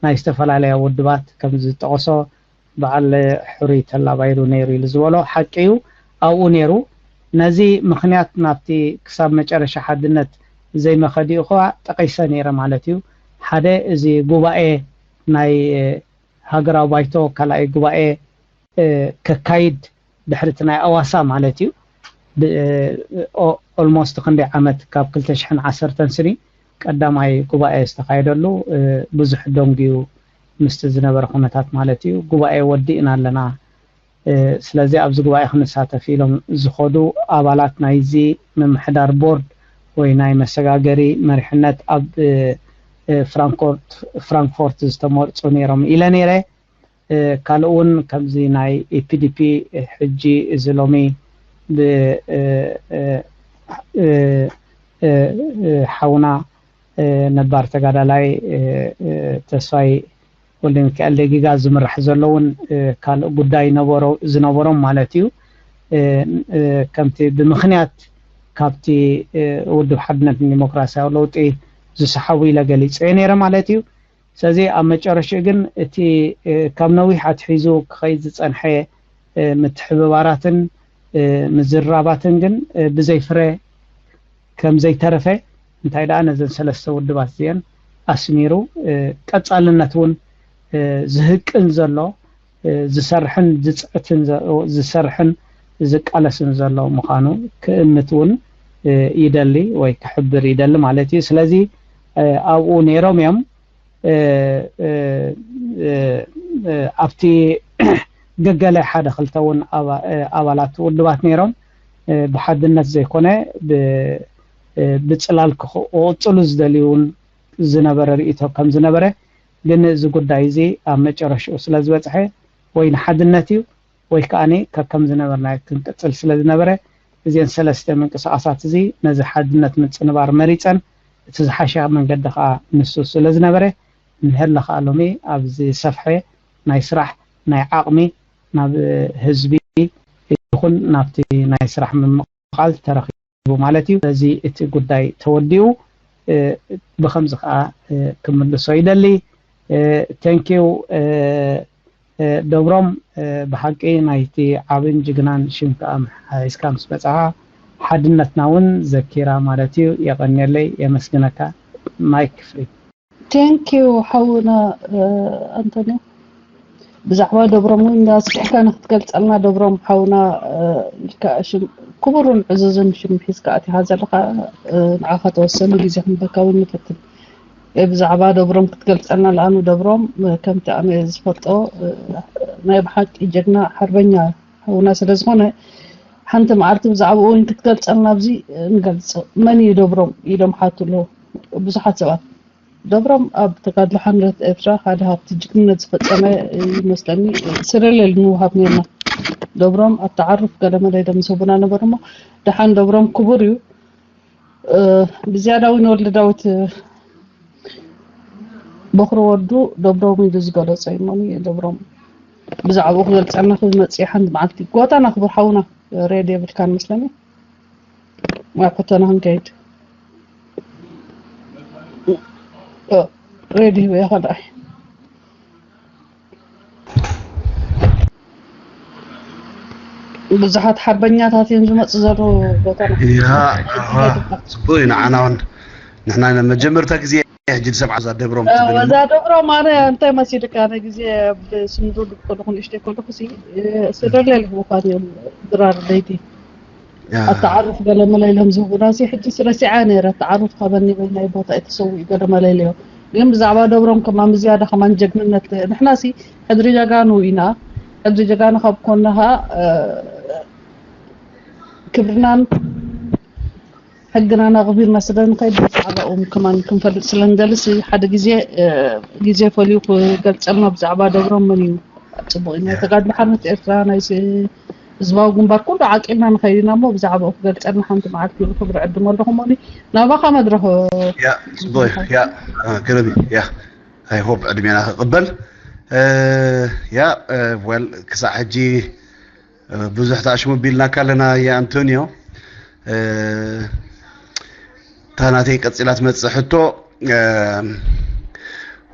ናይ ዝተፈላለያ ውድባት ከም ዝጠቕሶ በዓል ሕሩይ ተላባይሩ ነይሩ ኢሉ ዝበሎ ሓቂ እዩ። ኣብኡ ነይሩ። ነዚ ምኽንያት ናብቲ ክሳብ መጨረሻ ሓድነት ዘይመኸዲኡ ከኣ ጠቒሰ ነይረ ማለት እዩ። ሓደ እዚ ጉባኤ ናይ ሃገራዊ ባይቶ ካልኣይ ጉባኤ ከካይድ ድሕሪ እቲ ናይ ኣዋሳ ማለት እዩ። ኦልሞስት ክንደይ ዓመት ካብ ክልተ ሽሕን ዓሰርተን ስኒ ቀዳማይ ጉባኤ ዝተኻየደሉ ብዙሕ ደንጉዩ ምስቲ ዝነበረ ኩነታት ማለት እዩ። ጉባኤ ወዲእና ኣለና፣ ስለዚ ኣብዚ ጉባኤ ክንሳተፍ ኢሎም ዝኸዱ ኣባላት ናይዚ ምምሕዳር ቦርድ ወይ ናይ መሰጋገሪ መሪሕነት ኣብ ፍራንኮርት ፍራንክፎርት ዝተመርፁ ነይሮም ኢለ ነይረ። ካልእ እውን ከምዚ ናይ ኢፒዲፒ ሕጂ እዚ ሎሚ ብሓውና ነባር ተጋዳላይ ተስፋይ ወልደሚካኤል ደጊጋ ዝምራሕ ዘሎ እውን ካልእ ጉዳይ ዝነበሮም ማለት እዩ። ከምቲ ብምኽንያት ካብቲ ውድብ ሓድነትን ዲሞክራሲያዊ ለውጢ ዝሰሓቡ ኢለ ገሊፀ ነይረ ማለት እዩ። ስለዚ ኣብ መጨረሽኡ ግን እቲ ካብ ነዊሕ ኣትሒዙ ክኸይድ ዝፀንሐ ምትሕብባራትን ምዝራባትን ግን ብዘይፍረ ከም ዘይተረፈ፣ እንታይ ደኣ ነዘን ሰለስተ ውድባት እዚአን ኣስሚሩ ቀፃልነት እውን ዝህቅን ዘሎ፣ ዝሰርሕን ዝፅዕትን ዝሰርሕን ዝቃለስን ዘሎ ምዃኑ ክእምት እውን ይደሊ ወይ ክሕብር ይደሊ ማለት እዩ። ስለዚ ኣብኡ ነይሮም እዮም። ኣብቲ ገገለ ሓደ ክልተ እውን ኣባላት ውድባት ነይሮም። ብሓድነት ዘይኮነ ብፅላል ክቕፅሉ ዝደልዩ እውን ዝነበረ ርእይቶ ከም ዝነበረ፣ ግን እዚ ጉዳይ እዚ ኣብ መጨረሽኡ ስለ ዝበፅሐ ወይ ንሓድነት እዩ ወይ ከዓኒ ከከም ዝነበርናዮ ክንቅፅል ስለ ዝነበረ፣ እዚአን ሰለስተ ምንቅስቃሳት እዚ ነዚ ሓድነት ምፅንባር መሪፀን እቲ ዝሓሸ መንገዲ ከዓ ንሱ ስለ ዝነበረ፣ ንሀለ ከዓ ሎሚ ኣብዚ ሰፍሐ ናይ ስራሕ ናይ ዓቕሚ ናብ ህዝቢ ይኹን ናብቲ ናይ ስራሕ ምምቕቓል ተረኺቡ ማለት እዩ። ስለዚ እቲ ጉዳይ ተወዲኡ ብኸምዚ ከዓ ክምልሶ ይደሊ። ቴንኪው ደብሮም፣ ብሓቂ ናይቲ ዓብን ጅግናን ሽም ከዓ ሓይስካ ምስ መፅኻ ሓድነትና እውን ዘኪራ ማለት እዩ። የቐንየለይ፣ የመስግነካ። ማይክ ፍሪ። ቴንኪው ሓውና ኣንቶኒዮ። ብዛዕባ ደብሮም እውን ኣስፊሕካ ንክትገልጸልና፣ ደብሮም ሓውና፣ እ፣ ኢልካ ሽም ክቡርን ዕዙዝን ሽም ሒዝካ ኣቲኻ ዘለኻ፣ እ፣ ንዓኻ ተወሰኑ ግዜ ክንበካ እውን ንፈትን። እ፣ ብዛዕባ ደብሮም ክትገልጸልና፣ ለኣኑ ደብሮም፣ እ፣ ከምቲ ኣነ ዝፈልጦ፣ እ፣ ናይ ብሓቂ ጀግና ሓርበኛ ሓውና ስለ ዝኾነ፣ ሓንቲ መዓልቲ ብዛዕባኡ እውን ክትገልጸልና ኣብዚ፣ እ፣ ንገልጽ። መን እዩ ደብሮም ኢሎም ሓቱ ኣለዉ ብዙሓት ሰባት። ደብሮም ኣብ ተጋድሎ ሓርነት ኤርትራ ሓደ ካብቲ ጅግንነት ዝፈጸመ ይመስለኒ። ስረለል ንውሃብ ነርና። ደብሮም ኣብ ተዓሩፍ ገለመለ ኢሎም ዝህቡና ነበሩ እሞ፣ ደሓን ደብሮም ክቡር እዩ። እ፣ ብዝያዳ እውን ወልደ ዳዊት፣ እ፣ በኹሪ ወዱ ደብሮም ኢሉ ዝገለጾ እዩ እሞ፣ ደብሮም ብዛዕባኡ ክገልጸልና ክመጽእ ሓንቲ መዓልቲ። ጎታና ክቡር ሓውና፣ ሬድ የብልካን መስለኒ። ናብ ሕቶና ክንከይድ። እ፣ ሬድ ሂበ ይኸዳ። ብዙሓት ሓርበኛታት እዮም ዝመፁ ዘለዉ ጎታና። ያ፣ ኣዋ፣ ጽቡቅ እዩ። ንዓና እውን፣ ንሕና መጀመርታ ግዜ ሕጂ ዝሰምዓ እዛ ደብሮም እ፣ ትብል እዛ እሞ። ደብሮም ኣነ እንታይ መሲልካ፣ ኣነ ግዜ ኣብ ስንዱድ ከለኹ፣ ንእሽተይ ከለኹ ሲ፣ እ፣ ስደለል ህቡኻት እዮም ድራር ለይቲ። ያ። ኣተዓሩፍ ገለ መለ ኢሎም ዝህቡና ሲ፣ ሕጂ ሲ ረሲዓ ነይረ። ኣተዓሩፍ ካበኒ በይናይ ቦታ እዩ ተሰዊኡ ገለ መለ ኢለዮ። ግን ብዛዕባ ደብሮም ከማን ብዝያዳ ከማን ጀግንነት፣ ንሕና ሲ ሕድሪ ጀጋኑ ኢና። ሕድሪ ጀጋኑ ካብ ኮንና ኸዓ፣ እ፣ ክብርናን ሕግናን ኣኽቢርና ስለ ንኸይድ ብዛዕባኦም ከማን ክንፈልጥ ስለ ንደሊ ሲ፣ ሓደ ግዜ፣ እ፣ ግዜ ፈልዩ ክገልጸልና ብዛዕባ ደብሮም መን እዩ። ጽቡቕ እዩ። ናይ ያ። ተጋድሎ ሓርነት ኤርትራ፣ ናይ ስ-፣ ህዝባዊ ግንባር ኩሉ ዓቂብና ንኸይድ ኢና እሞ ብዛዕባኡ ክገልጸልና ሓንቲ መዓልቲ ክብሪ ዕድም ኣለኹም። እሞ ናባኻ መድረኽ። ያ፣ ጽቡቕ እዩ። ያ፣ እ፣ ግርም እዩ። ያ፣ I hope ዕድሜና ክቕበል። እ፣ ያ፣ እ፣ well፣ ክሳዕ ሕጂ፣ እ፣ ብዙሕ ተኣሽሙ ቢልናካ ኣለና፣ ያ ኣንቶኒዮ። እ፣ እታ ናተይ ቀጺላ ትመጽእ ሕቶ፣ እ፣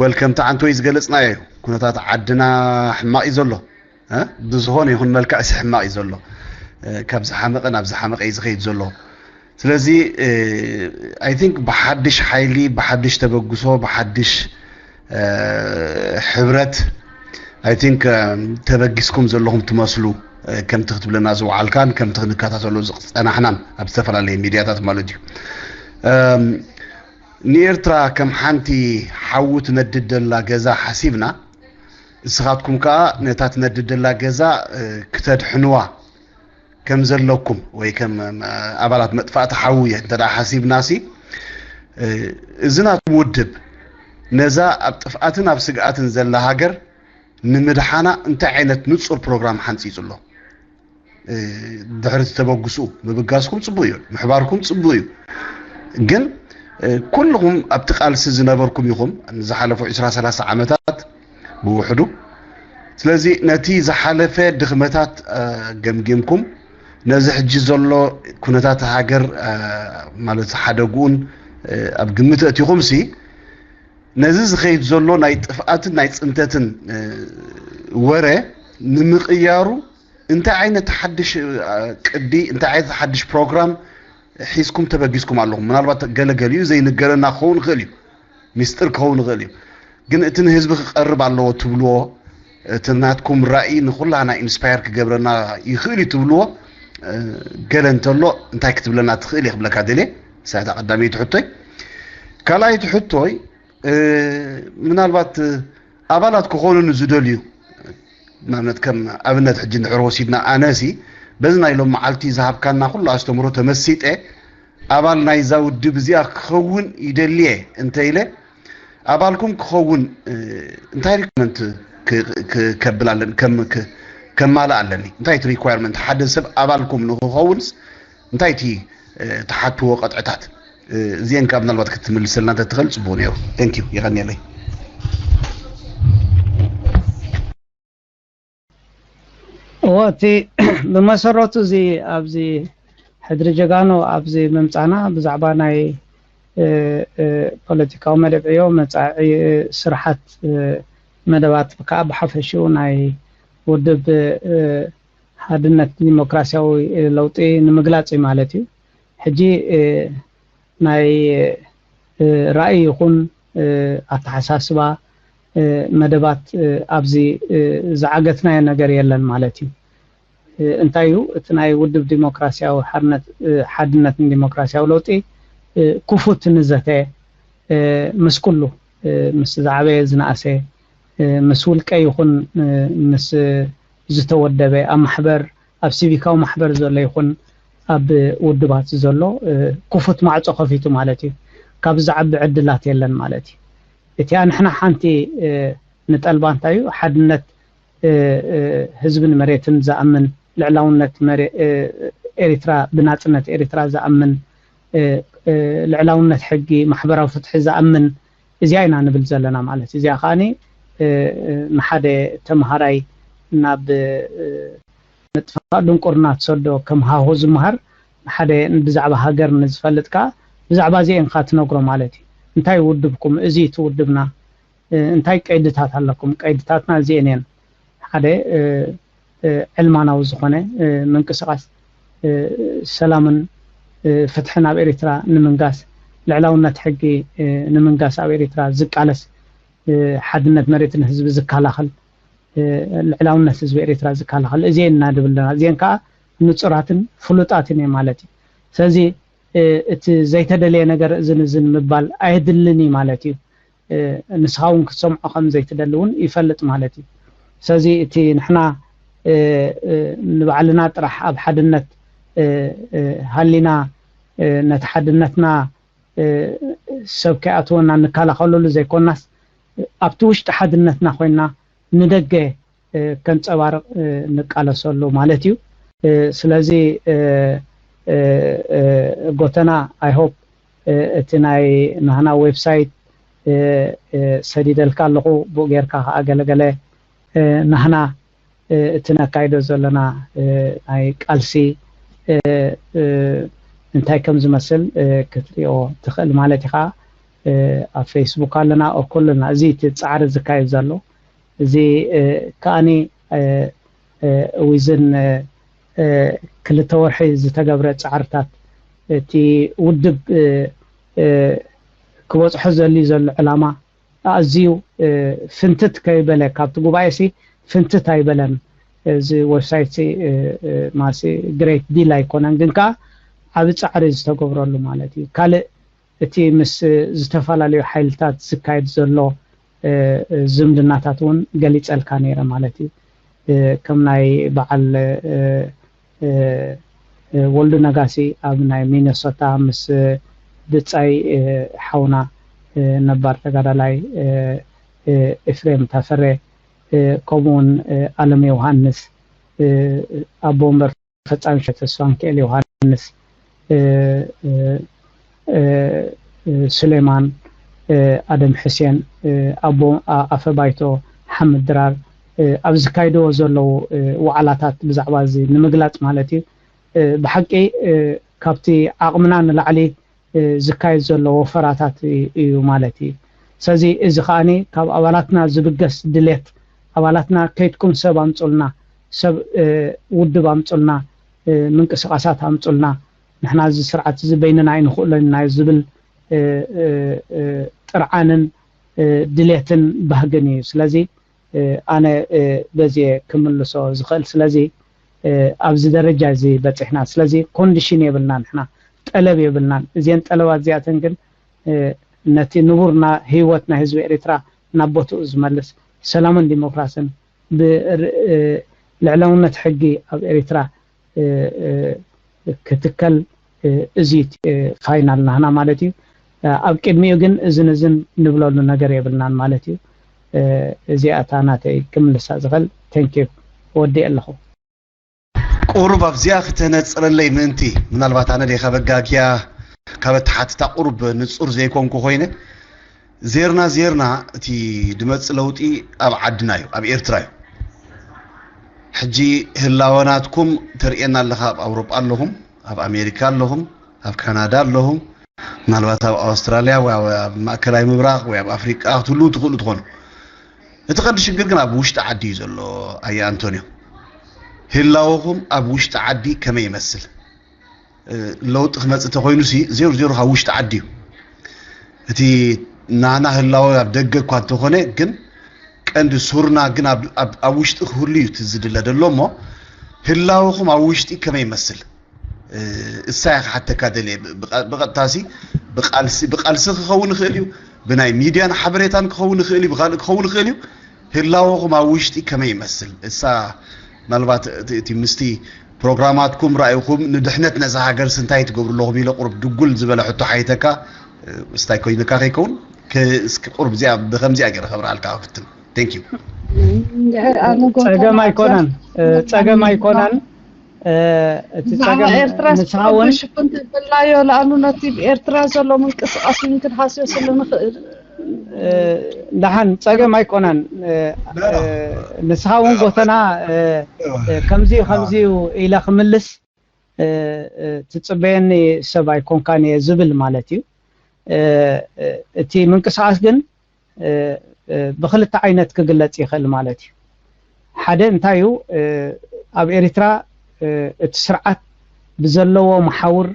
well፣ ከምቲ ዓንቶይ ዝገለጽናዮ እዩ። ኩነታት ዓድና ሕማቕ እዩ ዘሎ። እ? ብዝኾነ ይኹን መልክዕ ሲ ሕማቕ እዩ ዘሎ። እ፣ ካብ ዝሓመቐ ናብ ዝሓመቐ እዩ ዝኸይድ ዘሎ። ስለዚ፣ እ፣ I think ብሓድሽ ሓይሊ፣ ብሓድሽ ተበግሶ፣ ብሓድሽ፣ እ፣ ሕብረት፣ I think፣ እ፣ ተበጊስኩም ዘለኹም ትመስሉ፣ እ፣ ከምቲ ክትብለና ዝወዓልካን ከምቲ ክንከታተሎ ዝጸናሕናን ኣብ ዝተፈላለየ ሚድያታት ማለት እዩ። እም፣ ንኤርትራ ከም ሓንቲ ሓዊ ትነድድ ደላ ገዛ ሓሲብና፣ ንስኻትኩም ከኣ ነታ ትነድድ ደላ ገዛ፣ እ፣ ክተድሕንዋ ከም ዘለኩም ወይ ከም፣ እ፣ ኣባላት መጥፋእቲ ሓዊ እንተ ደኣ ሓሲብናሲ፣ እ፣ እዚ ናትኩም ውድብ ነዛ ኣብ ጥፍኣትን ኣብ ስግኣትን ዘላ ሃገር ንምድሓና እንታይ ዓይነት ንጹር ፕሮግራም ሓንጺጹ ኣሎ? እ፣ ድሕሪ እቲ ተበግስኡ ምብጋስኩም ጽቡቕ እዩ፣ ምሕባርኩም ጽቡቕ እዩ። ግን፣ እ፣ ኩልኹም ኣብቲ ቃልሲ ዝነበርኩም ኢኹም ንዝሓለፉ ዕስራ ሰላሳ ዓመታት ብውሕዱ። ስለዚ ነቲ ዝሓለፈ ድኽመታት፣ እ፣ ገምጊምኩም ነዚ ሕጂ ዘሎ ኩነታት ሃገር፣ እ፣ ማለት ሓደግኡን፣ እ፣ ኣብ ግምት ኣእቲኹምሲ ነዚ ዝኸይድ ዘሎ ናይ ጥፍኣትን ናይ ጽንተትን፣ እ፣ ወረ ንምቕያሩ እንታይ ዓይነት ሓድሽ፣ እ፣ ቅዲ፣ እንታይ ዓይነት ሓድሽ ፕሮግራም ሒዝኩም ተበጊስኩም ኣለኹም? ምናልባት ገለ ገሊኡ ዘይንገረና ክኸውን ይኽእል እዩ፣ ሚስጥር ክኸውን ይኽእል እዩ። ግን እቲ ንህዝቢ ክቐርብ ኣለዎ ትብልዎ፣ እቲ ናትኩም ራእይ ንኹላና ኢንስፓየር ክገብረና ይኽእል እዩ ትብልዎ፣ እ፣ ገለ እንተሎ እንታይ ክትብለና ትኽእል እየ ክብለካ ደልየ። እሳ እታ ቀዳመይቲ ሕቶይ። ካልኣይቲ ሕቶይ፣ እ፣ ምናልባት፣ እ፣ ኣባላት ክኾኑ ንዝደልዩ፣ ንኣብነት ከም ኣብነት ሕጂ እንድሕር ወሲድና ኣነሲ በዚ ናይ ሎም መዓልቲ ዝሃብካና ኩሉ ኣስተምህሮ ተመሲጠ ኣባል ናይዛ ውድብ እዚኣ ክኸውን ይደልየ እንተ ኢለ ኣባልኩም ክኸውን፣ እ፣ እንታይ ሪኳርመንት ክ-፣ ክ-፣ ከብል ኣለን-፣ ከም-፣ ክ-፣ ከማልእ ኣለኒ? እንታይ እቲ ሪኳርመንት ሓደ ሰብ ኣባልኩም ንክኸውንስ እንታይ እቲ፣ እ፣ ትሓትዎ ቀጥዕታት? እ፣ እዚአን ካብ ምናልባት ክትምልሰልና እንተትኽእል ጽቡቕ ነይሩ። Thank you። የቐንየለይ። እወ፣ እቲ ብመሰረቱ እዚ ኣብዚ ሕድሪ ጀጋኑ ኣብዚ ምምጻና ብዛዕባ ናይ፣ እ፣ እ፣ ፖለቲካዊ መደብ ዕዮ፣ መጻኢ ስራሓት፣ እ፣ መደባት ከዓ ብሓፈሽኡ ናይ ውድብ፣ እ፣ ሓድነት ዲሞክራሲያዊ ለውጢ ንምግላጽ እዩ ማለት እዩ። ሕጂ፣ እ፣ ናይ፣ እ፣ ራእይ ይኹን፣ እ፣ ኣተሓሳስባ፣ መደባት ኣብዚ ዝዓገትናዮ ነገር የለን ማለት እዩ። እንታይ እዩ እቲ ናይ ውድብ ዲሞክራሲያዊ ሓድነትን ዲሞክራሲያዊ ለውጢ ክፉት ንዘተ ምስ ኩሉ፣ ምስ ዝዓበየ ዝነኣሰ፣ ምስ ውልቀ ይኹን ምስ ዝተወደበ፣ ኣብ ማሕበር፣ ኣብ ሲቪካዊ ማሕበር ዘሎ ይኹን ኣብ ውድባት ዘሎ ክፉት ማዕጾ ከፊቱ ማለት እዩ። ካብ ዝዓቢ ዕድላት የለን ማለት እዩ። እቲኣ ንሕና ሓንቲ ንጠልባ እንታይ እዩ? ሓድነት ህዝብን መሬትን ዝኣምን፣ ልዕላውነት ኤሪትራ፣ ብናጽነት ኤሪትራ ዝኣምን፣ ልዕላውነት ሕጊ፣ ማሕበራዊ ፍትሒ ዝኣምን፣ እዚኣ ኢና ንብል ዘለና ማለት እዩ። እዚኣ ከዓኒ ንሓደ ተምሃራይ ናብ ምጥፋእ ድንቁርና ትሰዶ ከም ሃሁ ዝመሃር፣ ንሓደ ብዛዕባ ሃገር ንዝፈልጥ ከኣ ብዛዕባ እዚኤን ከኣ ትነግሮ ማለት እዩ። እንታይ ውድብኩም? እዚ እቲ ውድብና። እንታይ ቀይድታት ኣለኩም? ቀይድታትና እዚኤን እየን። ሓደ ዕልማናዊ ዝኾነ ምንቅስቃስ ሰላምን ፍትሕን ኣብ ኤሪትራ ንምንጋስ፣ ልዕላውነት ሕጊ ንምንጋስ ኣብ ኤሪትራ ዝቃለስ፣ ሓድነት መሬትን ህዝቢ ዝከላኸል፣ ልዕላውነት ህዝቢ ኤሪትራ ዝከላኸል እዚኤን እናድብል ኣለና። እዚኤን ከዓ ንፁራትን ፍሉጣትን እየ ማለት እዩ። ስለዚ እቲ ዘይተደለየ ነገር እዝን እዝን ምባል ኣየድልን እዩ ማለት እዩ። ንስኻ እውን ክትሰምዖ ከም ዘይትደሊ እውን ይፈልጥ ማለት እዩ። ስለዚ እቲ ንሕና ንባዕልና ጥራሕ ኣብ ሓድነት ሃሊና፣ ነቲ ሓድነትና ሰብ ከይኣትወና እንከላኸለሉ ዘይኮናስ፣ ኣብቲ ውሽጢ ሓድነትና ኮይና ንደገ ከንፀባርቕ ንቃለሰሉ ማለት እዩ። ስለዚ ጎተና፣ I hope እቲ ናይ ናህና ዌብሳይት ሰዲደልካ ኣለኹ፣ ብኡ ጌርካ ከዓ ገለገለ ናህና እቲ ነካይዶ ዘለና ናይ ቃልሲ እንታይ ከም ዝመስል ክትሪኦ ትኽእል ማለት ኢኻ። ኣብ ፌስቡክ ኣለና፣ ኣብ ኩልና እዚ እቲ ፃዕሪ ዝካየድ ዘሎ እዚ ከኣኒ ዊዝን ክልተ ወርሒ ዝተገብረ ፃዕርታት፣ እቲ ውድብ ክበፅሖ ዘልዩ ዘሎ ዕላማ ኣዝዩ ፍንትት ከይበለ፣ ካብቲ ጉባኤ ሲ ፍንትት ኣይበለን። እዚ ዌብሳይት ሲ ማሲ ግሬት ዲል ኣይኮነን፣ ግን ከዓ ዓቢ ፃዕሪ ዝተገብረሉ ማለት እዩ። ካልእ እቲ ምስ ዝተፈላለዩ ሓይልታት ዝካየድ ዘሎ ዝምድናታት እውን ገሊፀልካ ነይረ ማለት እዩ። ከም ናይ በዓል ወልዱ ነጋሲ ኣብ ናይ ሚነሶታ ምስ ብጻይ ሓውና ነባር ተጋዳላይ ኤፍሬም ታፈረ፣ ከምኡ እውን ኣለም ዮሃንስ፣ ኣቦ ወንበር ፈጻሚ ሸ ተስፋሚካኤል ዮሃንስ፣ ሱሌማን፣ ኣደም ሕሴን፣ ኣቦ ኣፈ ባይቶ ሓምድ ድራር ኣብ ዝካይድዎ ዘለዉ ዋዕላታት ብዛዕባ እዚ ንምግላጽ ማለት እዩ። ብሓቂ ካብቲ ዓቕምና ንላዕሊ ዝካየድ ዘሎ ወፈራታት እዩ ማለት እዩ። ስለዚ እዚ ከዓኒ ካብ ኣባላትና ዝብገስ ድሌት፣ ኣባላትና ከይድኩም ሰብ ኣምጹልና፣ ሰብ ውድብ ኣምጹልና፣ ምንቅስቃሳት ኣምጹልና፣ ንሕና እዚ ስርዓት እዚ በይንና ኣይንኽእሎን ኢና ዝብል ጥርዓንን ድሌትን ባህግን እዩ። ስለዚ ኣነ በዚ ክምልሶ ዝኽእል። ስለዚ ኣብዚ ደረጃ እዚ በፂሕና። ስለዚ ኮንዲሽን የብልና፣ ንሕና ጠለብ የብልናን። እዚን ጠለባት እዚኣተን ግን ነቲ ንቡርና ህይወት ናይ ህዝቢ ኤርትራ ናብ ቦትኡ ዝመልስ፣ ሰላምን ዲሞክራስን፣ ልዕላውነት ሕጊ ኣብ ኤርትራ ክትከል፣ እዚ ፋይናል ናህና ማለት እዩ። ኣብ ቅድሚኡ ግን እዝን እዝን ንብለሉ ነገር የብልናን ማለት እዩ። እዚኣ እታ ናተይ ክምልሳ ዝኽእል። ተንኪዩ፣ ወዲእ ኣለኹ። ቁሩብ ኣብዚኣ ክተነጽረለይ ምእንቲ፣ ምናልባት ኣነ ዲኻ በጋግያ ካብ ኣተሓትታ ቁሩብ ንጹር ዘይኮንኩ ኮይነ፣ ዜርና ዜርና እቲ ድመጽእ ለውጢ ኣብ ዓድና እዩ፣ ኣብ ኤርትራ እዩ። ሕጂ ህላወ ናትኩም ተርእየና ኣለኻ፣ ኣብ ኣውሮጳ ኣለኹም፣ ኣብ ኣሜሪካ ኣለኹም፣ ኣብ ካናዳ ኣለኹም፣ ምናልባት ኣብ ኣውስትራልያ ወይ ኣብ ማእከላይ ምብራቕ ወይ ኣብ ኣፍሪቃ ክትህልዉ ትኽእሉ ትኾኑ። እቲ ቀንዲ ሽግር ግን ኣብ ውሽጢ ዓዲ እዩ ዘሎ። ኣየ ኣንቶንዮ፣ ህላወኹም ኣብ ውሽጢ ዓዲ ከመይ ይመስል? ለውጢ ክመጽእ እንተኾይኑ ሲ ዜሮ ዜሮ ካብ ውሽጢ ዓዲ እዩ። እቲ ናና ህላወ ኣብ ደገ እኳ እንተኾነ ግን ቀንዲ ሱርና ግን ኣብ ኣብ ውሽጢ ክህሉ እዩ እቲ ዝድለ ዘሎ። እሞ ህላወኹም ኣብ ውሽጢ ከመይ ይመስል? እሳ እያ ክሓተካ ደልየ። ብቐጥታሲ ብቃልሲ ክኸውን ይኽእል እዩ፣ ብናይ ሚድያን ሓበሬታን ክኸውን ይኽእል እዩ፣ ብካልእ ክኸውን ይኽእል እዩ። ህላወኹም ኣብ ውሽጢ ከመይ ይመስል? እሳ ምናልባት እቲ ምስቲ ፕሮግራማትኩም ራእይኹም ንድሕነት ነዛ ሃገርስ እንታይ ትገብሩ ኣለኹም ኢለ ቁሩብ ድጉል ዝበለ ሕቶ ሓይተካ፣ እስታይ ኮይንካ ከይከውን፣ እስኪ ቁሩብ እዚኣ ብከምዚኣ ገይረ ከብርሃልካ ክፍትን። Thank you። ጸገም ኣይኮነን፣ ጸገም ኣይኮነን። እቲ ጸገም ኤርትራ ንስኻ እውን ሽፍን ትብላዮ ለኣኑ ነቲ ኤርትራ ዘሎ ምንቅስቃስ እውን ክንሃስዮ ስለ ንኽእል ደሓን ጸገም ኣይኮነን። ንስኻ እውን ጎተና ከምዚዩ ከምዚዩ ኢለ ክምልስ ትጽበየኒ ሰብ ኣይኮንካን እየ ዝብል ማለት እዩ። እቲ ምንቅስቃስ ግን ብክልተ ዓይነት ክግለጽ ይኽእል ማለት እዩ። ሓደ እንታይ እዩ፣ ኣብ ኤርትራ እቲ ስርዓት ብዘለዎ መሓውር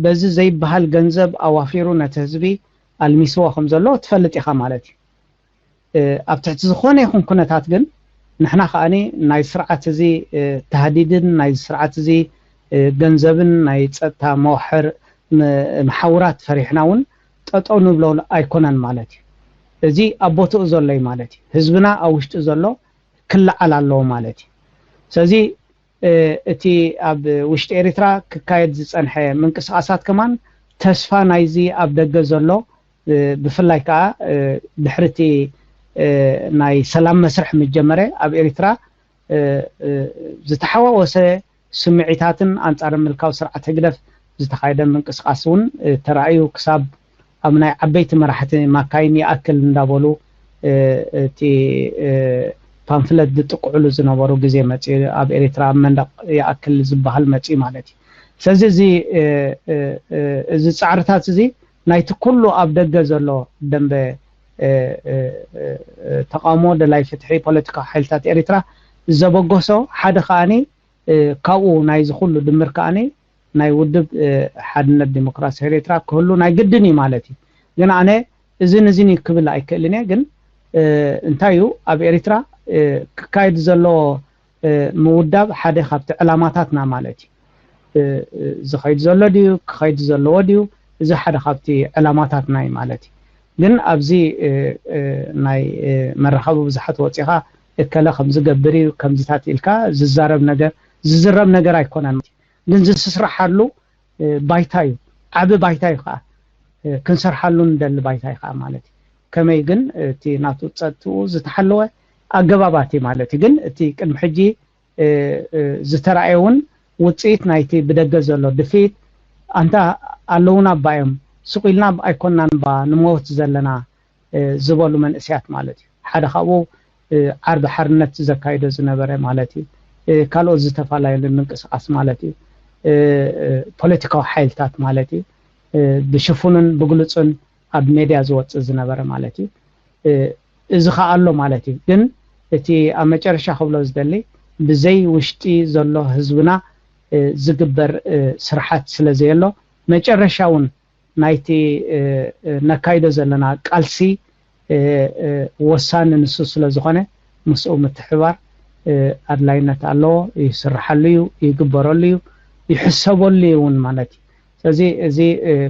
በዚ ዘይበሃል ገንዘብ ኣዋፊሩ ነቲ ህዝቢ ኣልሚስዎ ከም ዘሎ ትፈልጥ ኢኻ ማለት እዩ። ኣብ ትሕቲ ዝኾነ ይኹን ኩነታት ግን ንሕና ከኣ ናይ ስርዓት እዚ ታህዲድን ናይ ስርዓት እዚ ገንዘብን ናይ ጸጥታ መዋሕር መሓውራት ፈሪሕና እውን ጠጠው ንብሎ ኣይኮነን ማለት እዩ። እዚ ኣብ ቦትኡ ዘሎ እዩ ማለት እዩ። ህዝብና ኣብ ውሽጢ ዘሎ ክለዓል ኣለዎ ማለት እዩ። ስለዚ እቲ ኣብ ውሽጢ ኤርትራ ክካየድ ዝጸንሐ ምንቅስቃሳት ከማን ተስፋ ናይዚ ኣብ ደገ ዘሎ ብፍላይ ከዓ ድሕርቲ ናይ ሰላም መስርሕ ምጀመረ ኣብ ኤርትራ ዝተሓዋወሰ ስምዒታትን ኣንጻር ምልካዊ ስርዓት ህግደፍ ዝተኻየደ ምንቅስቃስ እውን ተራእዩ ክሳብ ኣብ ናይ ዓበይቲ መራሕቲ ማካይን ይኣክል እንዳበሉ እቲ ፓምፍለት ዝጥቅዕሉ ዝነበሩ ግዜ መፅኡ ኣብ ኤርትራ ኣብ መንደቅ ይኣክል ዝበሃል መፅኡ ማለት እዩ። ስለዚ እዚ እዚ ፃዕርታት እዚ ናይቲ ኩሉ ኣብ ደገ ዘሎ ደንበ ተቃውሞ ደላይ ፍትሒ ፖለቲካዊ ሓይልታት ኤርትራ ዘበገሶ ሓደ ከዓኒ ካብኡ ናይዚ ኩሉ ድምር ከዓኒ ናይ ውድብ ሓድነት ዲሞክራሲ ኤርትራ ክህሉ ናይ ግድን እዩ ማለት እዩ። ግን ኣነ እዝን እዝን እዩ ክብል ኣይክእልን እየ። ግን እንታይ እዩ ኣብ ኤርትራ ክካየድ ዘለዎ ምውዳብ ሓደ ካብቲ ዕላማታትና ማለት እዩ። ዝኸይድ ዘሎ ድዩ ክኸይድ ዘለዎ ድዩ እዚ ሓደ ካብቲ ዕላማታትና እዩ ማለት እዩ። ግን ኣብዚ ናይ መራኸቢ ብዙሓት ወፂኻ እከለ ከም ዝገብር እዩ ከምዚታት ኢልካ ዝዛረብ ነገር ዝዝረብ ነገር ኣይኮነን። ግን ዝስራሓሉ ባይታ እዩ፣ ዓቢ ባይታ እዩ ከዓ ክንሰርሓሉ ንደሊ ባይታ እዩ ከዓ ማለት እዩ። ከመይ ግን እቲ ናቱ ፀጥትኡ ዝተሓለወ ኣገባባት እዩ ማለት እዩ። ግን እቲ ቅድሚ ሕጂ ዝተረኣየ እውን ውፅኢት ናይቲ ብደገ ዘሎ ድፍኢት ኣንታ ኣለውና እባ እዮም ስቕ ኢልና ኣይኮንናን እባ ንመወት ዘለና ዝበሉ መንእሰያት ማለት እዩ። ሓደ ካብኡ ዓርቢ ሓርነት ዘካይዶ ዝነበረ ማለት እዩ። ካልኦት ዝተፈላለዩ ምንቅስቃስ ማለት እዩ። ፖለቲካዊ ሓይልታት ማለት እዩ። ብሽፉንን ብግሉፅን ኣብ ሜድያ ዝወፅእ ዝነበረ ማለት እዩ። እዚ ከዓ ኣሎ ማለት እዩ። ግን እቲ ኣብ መጨረሻ ክብሎ ዝደሊ ብዘይ ውሽጢ ዘሎ ህዝብና ዝግበር ስርሓት ስለ ዘየሎ መጨረሻ እውን ናይቲ ነካይዶ ዘለና ቃልሲ ወሳኒ ንሱ ስለ ዝኾነ ምስኡ ምትሕባር ኣድላይነት ኣለዎ። ይስርሓሉ እዩ፣ ይግበረሉ እዩ፣ ይሕሰበሉ እውን ማለት እዩ። ስለዚ እዚ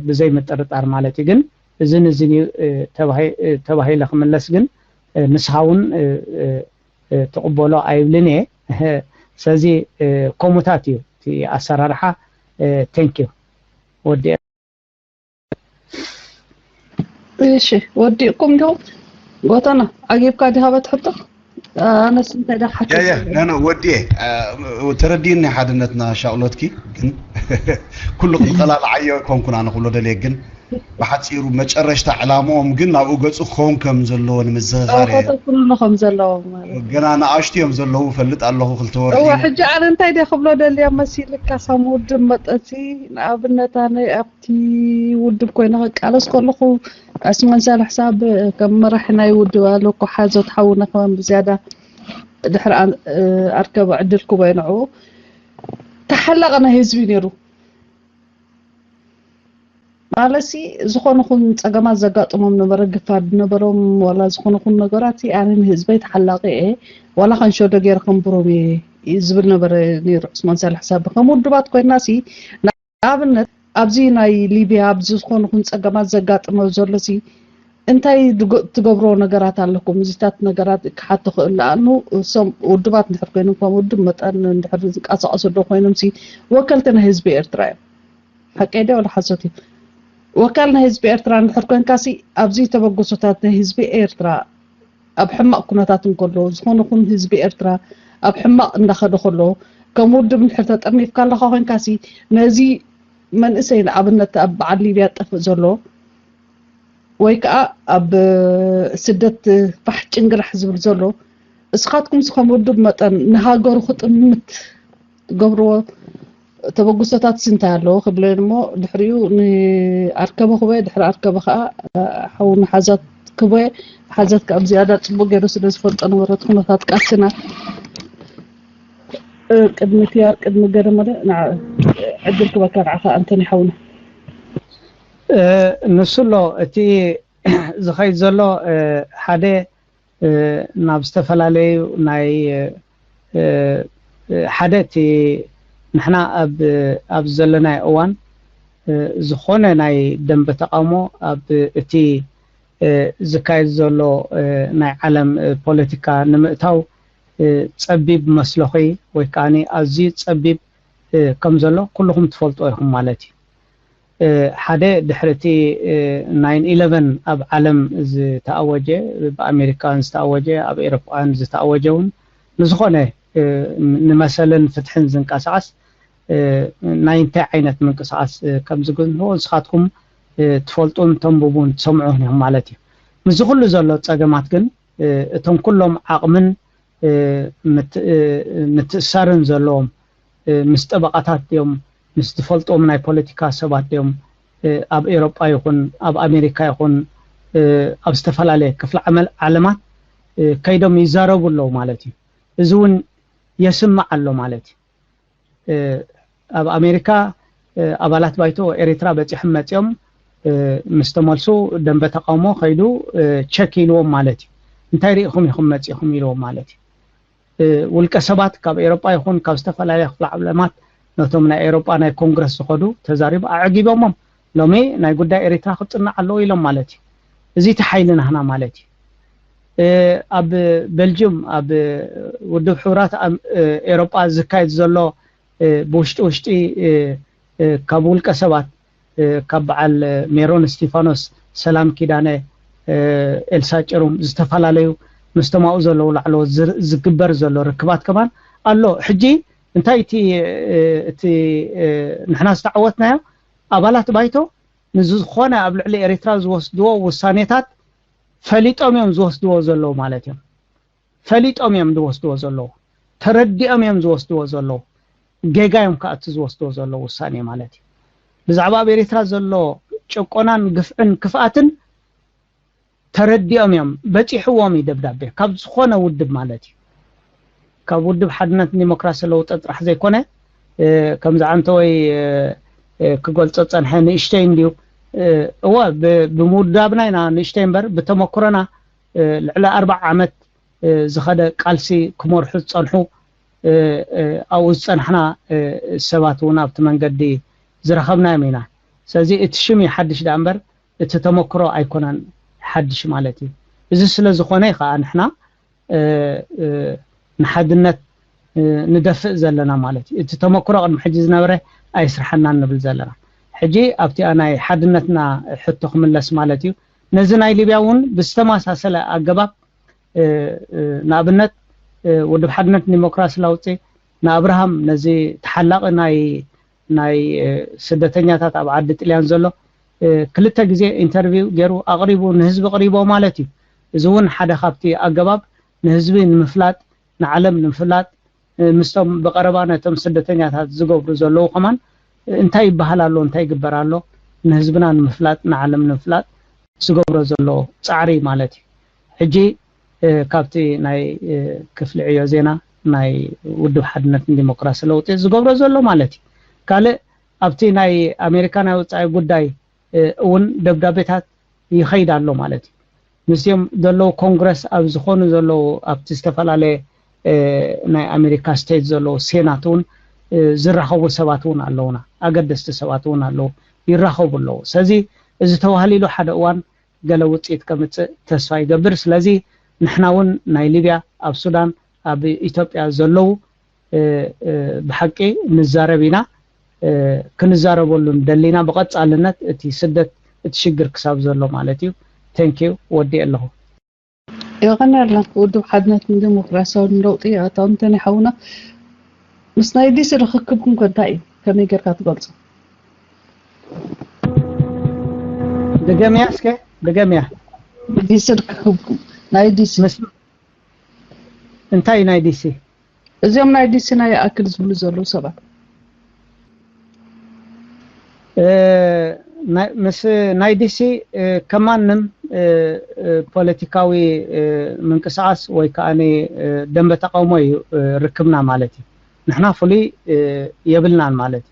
ብዘይ ምጥርጣር ማለት እዩ። ግን እዝን እዝን እዩ ተባሂለ ክምለስ ግን ንስኻ እውን ትቕበሎ ኣይብልን እየ። ስለዚ ከምኡታት እዩ እቲ ኣሰራርሓ። Thank you ወዲ እሺ ወዲእኩም ዲኹም? ጎተና ዓጊብካ ዲኻ በቲ ሕቶ? ኣነስ እንታይ ዳ ሓተት? ያ ያ ኖ ኖ ወዲኤ ተረዲእኒ ሓድነትና ሻቕሎትኪ ግን ኩሉ ክንቀላልዓዮ ኣይኮንኩን ኣነ ክብሎ ደልየ ግን ብሓፂሩ መጨረሽታ ዕላምኦም ግን ናብኡ ገፁ ክኸውን ከም ዘለዎ ንምዝኽኻር እየ። ከተኩሉሉ ከም ዘለዎ ማለት ገና ንኣሽቱ እዮም ዘለዉ እፈልጥ ኣለኹ ክልተ ወርሒ እወ ሕጂ ኣነ እንታይ ድየ ክብሎ ደልየ መሲልካ ሳም ውድብ መጠሲ ንኣብነት ኣነ ኣብቲ ውድብ ኮይነ ክቃለስ ከለኹ ኣስመንሳል ሕሳብ ከም መራሒ ናይ ውድብ ኣለኩ ሓዞት ሓውና ከማን ብዝያዳ ድሕሪ ኣን- ኣርከብ ዕድል ክበይ ንዕኡ ተሓላቂ ናይ ህዝቢ ነይሩ ማለትሲ ዝኾነ ኹን ጸገማት ዘጋጥሞም ነበረ፣ ግፋ ነበሮም፣ ዋላ ዝኾነ ኹን ነገራት፣ ኣነ ንህዝበይ ተሓላቂ እየ፣ ዋላ ከንሸዶ ገይረ ከንብሮም እየ ዝብል ነበረ ነይሩ ዑስማን ሳልሕ ሳቢ። ከም ውድባት ኮይንና ሲ ንኣብነት ኣብዚ ናይ ሊብያ ኣብዚ ዝኾነ ኹን ጸገማት ዘጋጥሞ ዘሎ ሲ እንታይ ድጎ- ትገብሮ ነገራት ኣለኩም? እዚታት ነገራት ክሓቶ ክእል ኣኑ እሶም ውድባት እንድሕር ኮይኖም ከም ውድብ መጠን እንድሕር ዝንቀሳቀሱ ዶ ኮይኖም ሲ ወከልቲ ናይ ህዝቢ ኤርትራ እዮም። ሓቀይ ዶ ወላ ሓሶት እዩ? ወካል ናይ ህዝቢ ኤርትራ እንድሕር ኮንካ ሲ ኣብዚ ተበግሶታት ናይ ህዝቢ ኤርትራ ኣብ ሕማቕ ኩነታት እንከሎ ዝኾነ ኹን ህዝቢ ኤርትራ ኣብ ሕማቕ እንዳኸደ ከሎ ከም ውድብ እንድሕር ተጠርኒፍካ ኣለኻ ኮንካ ሲ ነዚ መንእሰይ ንኣብነት ኣብ በዓል ሊብያ ጠፍእ ዘሎ ወይ ከዓ ኣብ ስደት ፋሕ ጭንግራሕ ዝብል ዘሎ እስኻትኩም ከም ውድብ መጠን ንሃገሩ ክጥምት ትገብርዎ ተበግሶታት እንታይ ኣለዎ ክብለን እሞ ድሕሪኡ ንኣርከበ ክበ ድሕሪ ኣርከበ ከዓ ሓውና ሓዛት ክበ ሓዛት ከዓ ብዝያዳ ፅቡቅ ገይሩ ስለ ዝፈልጦ ነበረት ኩነታት ቃልስና ቅድሚ ትያር ቅድሚ ገደመለ ዕድል ክበካ ንዓኻ ኣንቶኒ ሓውና። ንሱ ኣሎ እቲ ዝኸይድ ዘሎ ሓደ ናብ ዝተፈላለዩ ናይ ሓደ እቲ ንሕና ኣብ ኣብዚ ዘለናዮ እዋን ዝኾነ ናይ ደንበ ተቃውሞ ኣብ እቲ ዝካየድ ዘሎ ናይ ዓለም ፖለቲካ ንምእታው ጸቢብ መስለኺ ወይ ከዓ ኣዝዩ ጸቢብ ከም ዘሎ ኩልኹም ትፈልጡ ኢኹም ማለት እዩ። ሓደ ድሕሪ እቲ ናይን ኢለቨን ኣብ ዓለም ዝተኣወጀ ብኣሜሪካውያን ዝተኣወጀ ኣብ ኤሮጳውያን ዝተኣወጀ እውን ንዝኾነ ንመሰልን ፍትሕን ዝንቀሳቐስ ናይ እንታይ ዓይነት ምንቅስቃስ ከም ዝግንሆ ንስኻትኩም ትፈልጡን ተንብቡን ትሰምዑን ኢኹም ማለት እዩ። ምስዚ ኩሉ ዘሎ ጸገማት ግን እቶም ኩሎም ዓቕምን ምትእሳርን ዘለዎም ምስ ጠበቓታት ድዮም ምስ ዝፈልጥዎም ናይ ፖለቲካ ሰባት ድዮም ኣብ ኤሮጳ ይኹን ኣብ ኣሜሪካ ይኹን ኣብ ዝተፈላለየ ክፍለ ዓመል ዓለማት ከይዶም ይዛረቡ ኣለዉ ማለት እዩ። እዚ እውን የስምዕ ኣሎ ማለት እዩ። ኣብ ኣሜሪካ ኣባላት ባይቶ ኤሪትራ በፂሖም መፂኦም ምስ ተመልሱ ደንበ ተቃውሞ ከይዱ ቸክ ኢልዎም ማለት እዩ። እንታይ ርኢኹም ኢኹም መፂኹም ኢልዎም ማለት እዩ። ውልቀ ሰባት ካብ ኤሮጳ ይኹን ካብ ዝተፈላለያ ክፍለ ዓለማት ነቶም ናይ ኤሮጳ ናይ ኮንግረስ ዝኸዱ ተዛሪቡ ኣዕጊቦሞም ሎሚ ናይ ጉዳይ ኤሪትራ ክፅናዕ ኣለዎ ኢሎም ማለት እዩ። እዚ እቲ ሓይሊ ናህና ማለት እዩ። ኣብ ቤልጅም ኣብ ውድብ ሕቡራት ኤሮጳ ዝካየድ ዘሎ ብውሽጢ ውሽጢ ካብ ውልቀ ሰባት ካብ በዓል ሜሮን እስቲፋኖስ፣ ሰላም ኪዳነ፣ ኤልሳ ጭሩም ዝተፈላለዩ ምስተማኡ ዘለዉ ላዕለዎት ዝግበር ዘሎ ርክባት ከማን ኣሎ። ሕጂ እንታይ እቲ እቲ ንሕና ዝተዓወትናዮ ኣባላት ባይቶ ንዝኾነ ኣብ ልዕሊ ኤሪትራ ዝወስድዎ ውሳኔታት ፈሊጦም እዮም ዝወስድዎ ዘለዉ ማለት እዮም። ፈሊጦም እዮም ዝወስድዎ ዘለዉ፣ ተረዲኦም እዮም ዝወስድዎ ዘለዉ፣ ጌጋ እዮም ከዓ እቲ ዝወስድዎ ዘለዉ ውሳኔ ማለት እዩ። ብዛዕባ ኣብ ኤሪትራ ዘሎ ጭቆናን ግፍዕን ክፍኣትን ተረዲኦም እዮም፣ በፂሕዎም እዩ ደብዳቤ ካብ ዝኾነ ውድብ ማለት እዩ። ካብ ውድብ ሓድነት ዲሞክራሲ ለውጢ ጥራሕ ዘይኮነ ከምዚ ዓንተወይ ክገልፆ ፀንሐ ንእሽተይ እንድዩ። እወ ብምውዳብና ኢና ንእሽተይ እምበር ብተመክሮና ልዕሊ ኣርባዓ ዓመት ዝኸደ ቃልሲ ክመርሑ ዝፀንሑ ኣብኡ ዝፀናሕና ሰባት እውን ኣብቲ መንገዲ ዝረኸብናዮም ኢና። ስለዚ እቲ ሽም እዩ ሓድሽ ደኣ እምበር እቲ ተመክሮ ኣይኮነን ሓድሽ ማለት እዩ። እዚ ስለ ዝኾነ ከዓ ንሕና ንሓድነት ንደፍእ ዘለና ማለት እዩ። እቲ ተመክሮ ቅድሚ ሕጂ ዝነበረ ኣይስርሓናን ንብል ዘለና። ሕጂ ኣብቲኣ ናይ ሓድነትና ሕቶ ክምለስ ማለት እዩ። ነዚ ናይ ሊብያ እውን ብዝተመሳሰለ ኣገባብ ንኣብነት ውድብ ሓድነት ዲሞክራሲ ለውጢ ንኣብርሃም ነዚ ተሓላቂ ናይ ናይ ስደተኛታት ኣብ ዓዲ ጥልያን ዘሎ ክልተ ግዜ ኢንተርቪው ገይሩ ኣቕሪቡ ንህዝቢ ኣቕሪቦ ማለት እዩ። እዚ እውን ሓደ ካብቲ ኣገባብ ንህዝቢ ንምፍላጥ ንዓለም ንምፍላጥ ምስቶም ብቐረባ ነቶም ስደተኛታት ዝገብሩ ዘለዉ ከማን እንታይ ይበሃል ኣሎ እንታይ ይግበር ኣሎ ንህዝብና ንምፍላጥ ንዓለም ንምፍላጥ ዝገብሮ ዘሎ ፃዕሪ ማለት እዩ። ሕጂ ካብቲ ናይ ክፍሊ ዕዮ ዜና ናይ ውድብ ሓድነትን ዲሞክራሲ ለውጢ ዝገብሮ ዘሎ ማለት እዩ። ካልእ ኣብቲ ናይ ኣሜሪካ ናይ ወፃኢ ጉዳይ እውን ደብዳቤታት ይኸይድ ኣሎ ማለት እዩ። ምስኦም ዘለዉ ኮንግረስ ኣብ ዝኾኑ ዘለዉ ኣብቲ ዝተፈላለየ ናይ ኣሜሪካ ስቴት ዘለዉ ሴናት እውን ዝራኸቡ ሰባት እውን ኣለዉና። ኣገደስቲ ሰባት እውን ኣለዉ፣ ይራኸቡ ኣለዉ። ስለዚ እዚ ተዋህሊሉ ሓደ እዋን ገለ ውፅኢት ከምፅእ ተስፋ ይገብር። ስለዚ ንሕና እውን ናይ ሊብያ ኣብ ሱዳን ኣብ ኢትዮጵያ ዘለዉ ብሓቂ ንዛረብ ኢና። ክንዛረበሉ ንደሊ ኢና። ብቐፃልነት እቲ ስደት እቲ ሽግር ክሳብ ዘሎ ማለት እዩ። ቴንኪዩ፣ ወዲእ ኣለኹ። የቐንየልና። ውድብ ሓድነት ንዲሞክራሲያዊ ለውጢ ኣታውንተን ይሓውና ምስ ናይ ዲሲ ርክክብኩም ከ እንታይ እዩ? ከመይ ጌርካ ትገልጾ? ድገምያ እስከ፣ ድገምያ። ዲሲ ርክክብኩም ናይ ዲሲ ምስ እንታይ ናይ ዲሲ? እዚኦም ናይ ዲሲ ናይ ይኣክል ዝብሉ ዘለዉ ሰባት ምስ ናይ ዲሲ ከማንም ፖለቲካዊ ምንቅስቃስ ወይ ከዓ ደንበ ተቃውሞ እዩ ርክብና ማለት እዩ። ንሕና ፍሉይ የብልናን ማለት እዩ።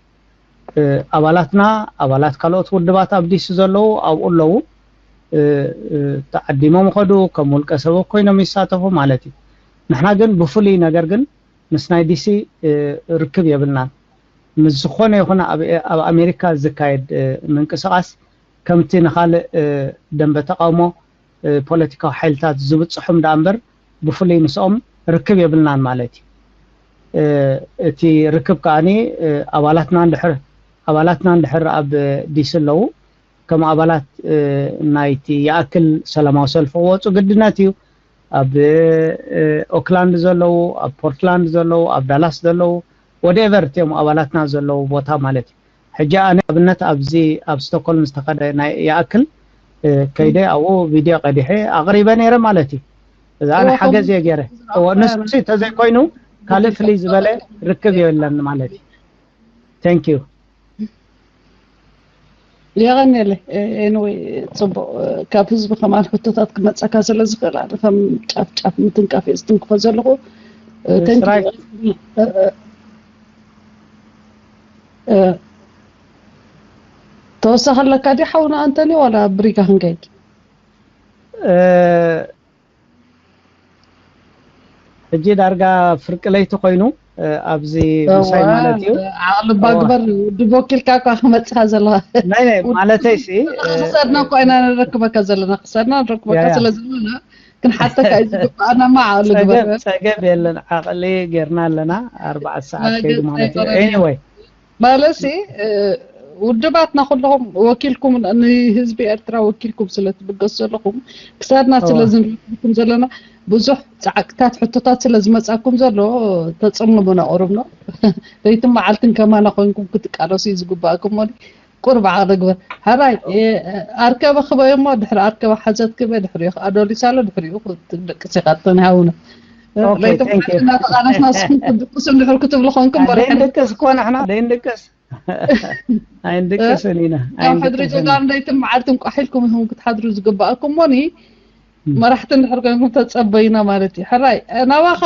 ኣባላትና ኣባላት ካልኦት ውድባት ኣብ ዲሲ ዘለዉ ኣብኡ ኣለዉ። ተዓዲሞም ከዱ ከም ውልቀ ሰብ ኮይኖም ይሳተፉ ማለት እዩ። ንሕና ግን ብፍሉይ ነገር ግን ምስ ናይ ዲሲ ርክብ የብልናን። ምስ ዝኾነ ይኹን ኣብ ኣሜሪካ ዝካየድ ምንቅስቃስ ከምቲ ንካልእ ደንበ ተቃውሞ ፖለቲካዊ ሓይልታት ዝብፅሖም ደኣ እምበር ብፍሉይ ምስኦም ርክብ የብልናን ማለት እዩ። እቲ ርክብ ከዓኒ ኣባላትና እንድሕር ኣባላትና እንድሕር ኣብ ዲሲ ኣለዉ ከም ኣባላት ናይቲ ይኣክል ሰላማዊ ሰልፊ ክወፁ ግድነት እዩ። ኣብ ኦክላንድ ዘለዉ፣ ኣብ ፖርትላንድ ዘለዉ፣ ኣብ ዳላስ ዘለዉ፣ ወደኤቨር እቲኦም ኣባላትና ዘለዉ ቦታ ማለት እዩ። ሕጂ ኣነ ኣብነት ኣብዚ ኣብ ስቶኮልም ዝተኸደ ናይ ይኣክል ከይደ ኣብኡ ቪድዮ ቀዲሐ ኣቕሪበ ነይረ ማለት እዩ። እዛ ኣነ ሓገዝ እየ ገይረ። ንሱ ተዘይኮይኑ ካልእ ፍልይ ዝበለ ርክብ የለን ማለት እዩ። Thank you። የቐንየለ ኤንወይ ጽቡቕ ካብ ህዝቢ ከማን ሕቶታት ክመፀካ ስለ ዝኽእል ኣነ ከም ጫፍ ጫፍ ምትንካፍ እየ ዝትንክፎ ዘለኹ። ተወሳኺ ኣለካ ድዩ ሓውና ኣንተኒ ዋላ ብሪጋ ክንከይድ? ሕጂ ዳርጋ ፍርቂ ለይቲ ኮይኑ ኣብዚ ምሳይ ማለት እዩ። ዓቕሊ እባ ግበር፣ ውድብ ወኪልካ እኳ ክመፅኻ ዘለኻ። ናይ ናይ ማለተይ ሲ ክሰድና እኳ ኢና ንረክበካ ዘለና፣ ክሰድና ንረክበካ ስለ ዘለና ክንሓተካ እዩ ዝግባኣና። እማ ዓቕሊ ግበር። ፀገም የለን፣ ዓቕሊ ጌርና ኣለና። ኣርባዓ ሰዓት ከይዱ ማለት እዩ። Anyway ማለትሲ ውድባትና ኩለኹም ወኪልኩም ንህዝቢ ኤርትራ ወኪልኩም ስለ ትብገሱ ዘለኹም ክሳድና ስለ ዝንረክብኩም ዘለና ብዙሕ ፃዕቅታት ሕቶታት ስለ ዝመፃኩም ዘሎ ተፅልሙና ቁሩብ ነው። ለይትን መዓልትን ከማና ኮይንኩም ክትቃለሱ እዩ ዝግባእኩም። ሞኒ ቁሩብ ዓቕሊ ግበር። ሕራይ ኣርከበ ክበዮ እሞ ድሕሪ ኣርከበ ሓዘት ክበ ድሕሪኡ ከዓ ዶሊስ ኣሎ ድሕሪኡ ክትድቅስ ኢኻ። ተንሃውና ለይትን መዓልትን እናተቃለስና ንስኹም ክትድቅሱ እንድሕር ክትብሉ ኮንኩም በርሕን ደይንድቅስ እኮ ንሕና ደይንድቅስ ኣይንድቅስን ኢና። ካብ ሕድሪ ጀጋኑ ለይትን መዓልትን ቋሕ ኢልኩም ኢኹም ክትሓድሩ ዝግባኣኩም። ሞኒ መራሕቲ እንድሕር ኮይንኩም ተጸበዩና ማለት እዩ። ሕራይ ናባኻ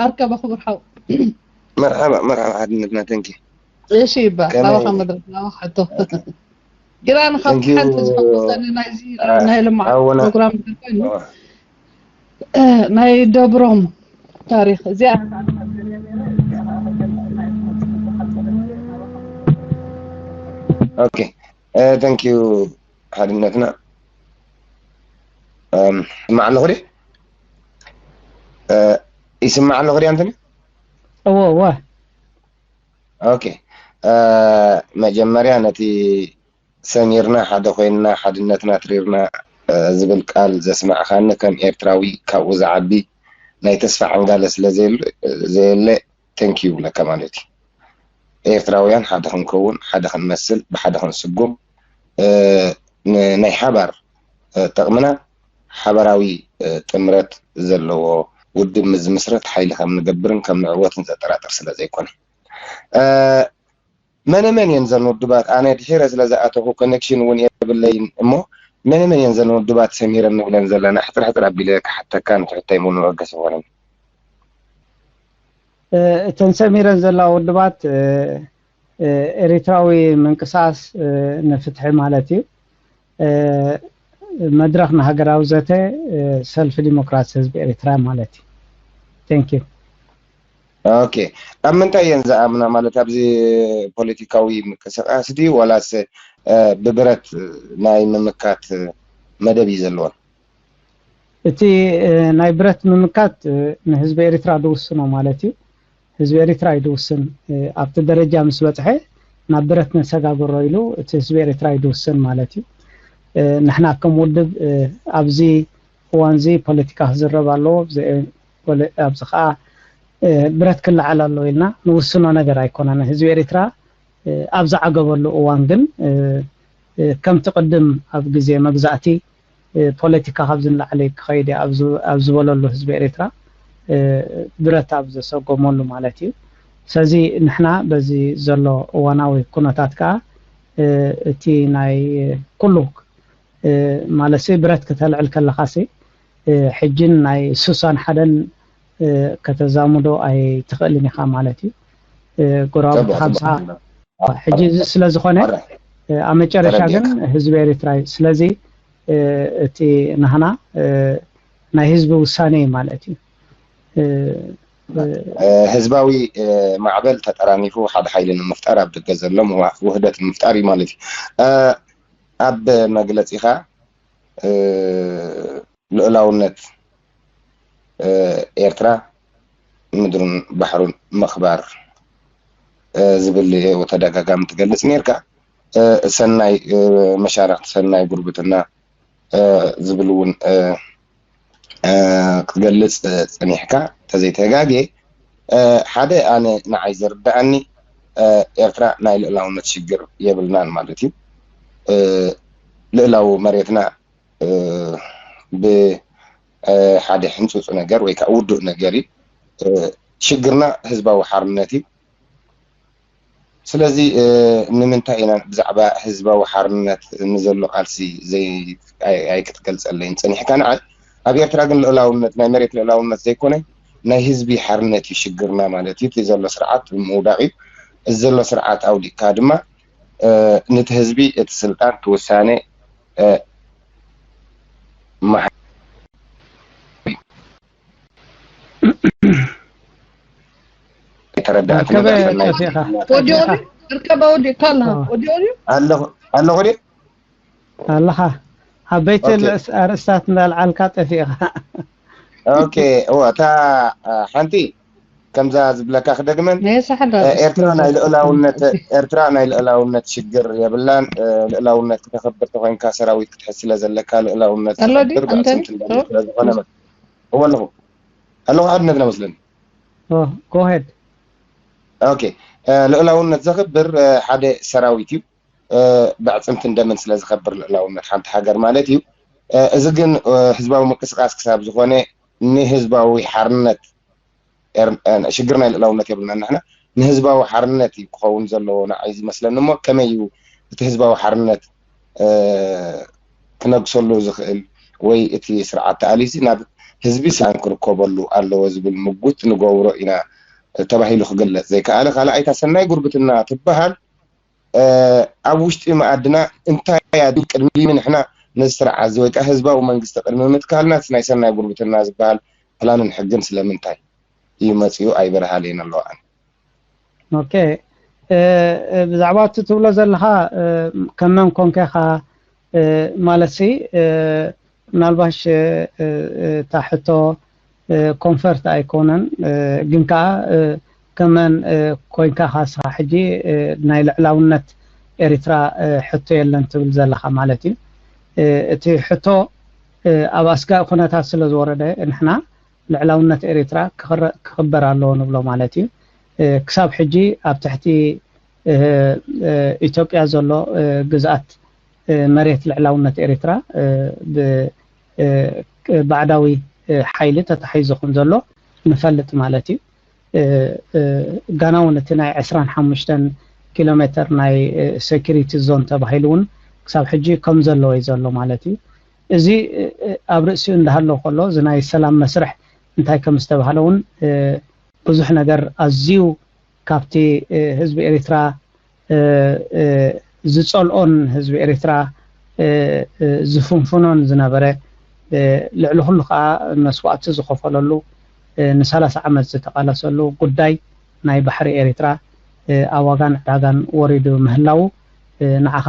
ኣርከበ ክቡር ሓው። መርሓባ መርሓባ ሓድነትና ተንኪ እሺ ይባ ናባኻ መድረክ ናባኻ ሕቶ ግራ ንኻብ ሓንቲ ዝፈወሰኒ ናይዚ ናይ ልምዓት ፕሮግራም እንድሕር ኮይኑ ናይ ደብሮም ታሪኽ እዚኣ ኦኬ ተንኪዩ ሓድነትና ይስማዕ ኣለኹ ዲ ይስማዕ ኣለኹ ዲ ኣንተኒ እወ እወ ኦኬ መጀመርያ ነቲ ሰሚርና ሓደ ኮይንና ሓድነትና ትሪርና ዝብል ቃል ዘስማዕኻኒ ከም ኤርትራዊ ካብኡ ዝዓቢ ናይ ተስፋ ዕንጋለ ስለ ዘየለ ተንኪዩ ይብለካ ማለት እዩ። ኤርትራውያን ሓደ ክንከውን፣ ሓደ ክንመስል፣ ብሓደ ክንስጉም፣ ናይ ሓባር ጠቕምና ሓበራዊ ጥምረት ዘለዎ ውድብ ምስ ዝምስረት ሓይሊ ከም ንገብርን ከም ንዕወትን ዘጠራጥር ስለ ዘይኮነ። መነ መን እየን ዘን ውድባት? ኣነ ድሒረ ስለ ዝኣተኹ ኮኔክሽን እውን የብለይን እሞ መነ መን እየን ዘን ውድባት ሰሚረን ንብለን ዘለና? ሕፅር ሕፅር ኣቢለ ክሓተካ ንትሕታይ ሙሉ መበገሲ ይኾነኒ። እተን ሰሚረን ዘለዋ ውድባት ኤሪትራዊ ምንቅስቃስ ንፍትሒ ማለት እዩ። መድረኽ ንሃገራዊ ዘተ ሰልፊ ዲሞክራሲ ህዝቢ ኤርትራ ማለት እዩ። Thank you። ኦኬ፣ ኣብ ምንታይ እየን ዝኣምና? ማለት ኣብዚ ፖለቲካዊ ምንቅስቃስ ድዩ ዋላስ ብብረት ናይ ምምካት መደብ እዩ ዘለዎን? እቲ ናይ ብረት ምምካት ንህዝቢ ኤርትራ ዝውስኖ ማለት እዩ። ህዝቢ ኤርትራ እዩ ዝውስን። ኣብቲ ደረጃ ምስ በፅሐ ናብ ብረት ነሰጋግሮ ኢሉ እቲ ህዝቢ ኤርትራ እዩ ዝውስን ማለት እዩ። ንሕና ከም ውድብ ኣብዚ እዋን እዚ ፖለቲካ ክዝረብ ኣለዎ፣ ኣብዚ ከዓ ብረት ክለዓል ኣለዎ ኢልና ንውስኖ ነገር ኣይኮነን። ህዝቢ ኤርትራ ኣብ ዝዓገበሉ እዋን ግን ከምቲ ቅድም ኣብ ግዜ መግዛእቲ ፖለቲካ ካብዚ ንላዕሊ ክኸይድ እየ ኣብ ዝበለሉ ህዝቢ ኤርትራ ብረት ኣብ ዘሰጎመሉ ማለት እዩ። ስለዚ ንሕና በዚ ዘሎ እዋናዊ ኩነታት ከዓ እቲ ናይ ኩሉ ማለት ብረት ከተልዕል ከለኻሲ ሕጅን ናይ ሱሳን ሓደን ከተዛምዶ ኣይትኽእልን ኢኻ ማለት እዩ። ጎረባብቲ ሓምሳ ሕጂ እዚ ስለ ዝኾነ ኣብ መጨረሻ ግን ህዝቢ ኤርትራ እዩ። ስለዚ እቲ ናህና ናይ ህዝቢ ውሳኔ እዩ ማለት እዩ። ህዝባዊ ማዕበል ተጠራኒፉ ሓደ ሓይሊ ንምፍጣር ኣብ ደገ ዘሎ ውህደት ንምፍጣር እዩ ማለት እዩ። ኣብ መግለፂኻ ልኡላውነት ኤርትራ ምድሩን ባሕሩን ምኽባር ዝብል ተደጋጋሚ ትገልጽ ነርካ። ሰናይ መሻርክቲ ሰናይ ጉርብትና ዝብል እውን ክትገልጽ ጸኒሕካ ተዘይተጋጌ ሓደ ኣነ ንዓይ ዝርዳኣኒ ኤርትራ ናይ ልእላውነት ሽግር የብልናን ማለት እዩ። ልእላዊ መሬትና ብሓደ ሕንፁፁ ነገር ወይ ከዓ ውዱእ ነገር እዩ። ሽግርና ህዝባዊ ሓርነት እዩ። ስለዚ ንምንታይ ኢና ብዛዕባ ህዝባዊ ሓርነት ንዘሎ ቃልሲ ኣይክትገልፀለይን ፀኒሕካ? ንዓይ ኣብ ኤርትራ ግን ልእላውነት ናይ መሬት ልእላውነት ዘይኮነ ናይ ህዝቢ ሓርነት እዩ ሽግርና ማለት እዩ። እቲ ዘሎ ስርዓት ብምውዳቕ እዩ። እዚ ዘሎ ስርዓት ኣውዲቕካ ድማ ንቲ ህዝቢ እቲ ስልጣን እቲ ውሳኔ ኣለኹ ዲ ኣለኻ ዓበይቲ ኣርእስታት እንዳልዓልካ ጠፊእኻ። ኦኬ፣ እዋ እታ ሓንቲ ከምዛ ዝብለካ ክደግመን ኤርትራ ናይ ልእላውነት ኤርትራ ናይ ልእላውነት ሽግር የብላን። ልእላውነት ክተኸብር ተኮይንካ ሰራዊት ክትሕዝ ስለ ዘለካ ልእላውነት ክኸብር ብዕፅምቲ ስለዝኮነ እወ ኣለኹ ኣለኹ ሓድነት ነመስለኒ ጎሄድ ኦኬ ልእላውነት ዘኽብር ሓደ ሰራዊት እዩ። ብዕፅምትን ደምን ስለ ዝኸብር ልእላውነት ሓንቲ ሃገር ማለት እዩ። እዚ ግን ህዝባዊ ምንቅስቃስ ክሳብ ዝኾነ ንህዝባዊ ሓርነት ሽግር ናይ ልእላውነት የብልና ንሕና ንህዝባዊ ሓርነት እዩ ክኸውን ዘለዎ ንዓይ ዝመስለኒ እሞ ከመይ እዩ እቲ ህዝባዊ ሓርነት ክነግሰሉ ዝኽእል ወይ እቲ ስርዓት ተኣልዩሲ ናብ ህዝቢ ስልጣን ክርከበሉ ኣለዎ ዝብል ምጉት ንገብሮ ኢና ተባሂሉ ክግለፅ ዘይከኣለ ካልኣይታ ሰናይ ጉርብትና ትበሃል ኣብ ውሽጢ መኣድና እንታይ ኣድዩ ቅድሚ ንሕና ነዚ ስርዓት እዚ ወይ ከዓ ህዝባዊ መንግስቲ ቅድሚ ምትካልና እቲ ናይ ሰናይ ጉርብትና ዝበሃል ፕላንን ሕግን ስለምንታይ እዩ መፂኡ ኣይበርሃለይን ኣለዋን ኦኬ ብዛዕባ እቲ ትብሎ ዘለኻ ከመን ኮንከኻ ማለት ሲ ምናልባሽ እታ ሕቶ ኮንፈርት ኣይኮነን ግን ከዓ ከመን ኮይንካ ካስኻ ሕጂ ናይ ልዕላውነት ኤሪትራ ሕቶ የለን ትብል ዘለኻ ማለት እዩ። እቲ ሕቶ ኣብ ኣስጋኢ ኩነታት ስለ ዝወረደ ንሕና ልዕላውነት ኤሪትራ ክኽበር ኣለዎ ንብሎ ማለት እዩ። ክሳብ ሕጂ ኣብ ትሕቲ ኢትዮጵያ ዘሎ ግዝኣት መሬት ልዕላውነት ኤሪትራ ብባዕዳዊ ሓይሊ ተታሒዙ ከም ዘሎ ንፈልጥ ማለት እዩ። ጋና እውን እቲ ናይ ዕስራን ሓሙሽተን ኪሎ ሜተር ናይ ሴኩሪቲ ዞን ተባሂሉ እውን ክሳብ ሕጂ ከም ዘለዎ እዩ ዘሎ ማለት እዩ። እዚ ኣብ ርእሲኡ እንዳሃለዎ ከሎ እዚ ናይ ሰላም መስርሕ እንታይ ከም ዝተባሃለ እውን ብዙሕ ነገር ኣዝዩ ካብቲ ህዝቢ ኤሪትራ ዝፀልኦን ህዝቢ ኤሪትራ ዝፍንፍኖን ዝነበረ፣ ልዕሊ ኩሉ ከዓ መስዋእቲ ዝኸፈለሉ፣ ንሰላሳ ዓመት ዝተቓለሰሉ ጉዳይ ናይ ባሕሪ ኤሪትራ ኣብ ዋጋን ዕዳጋን ወሪዱ ምህላዉ ንዓኻ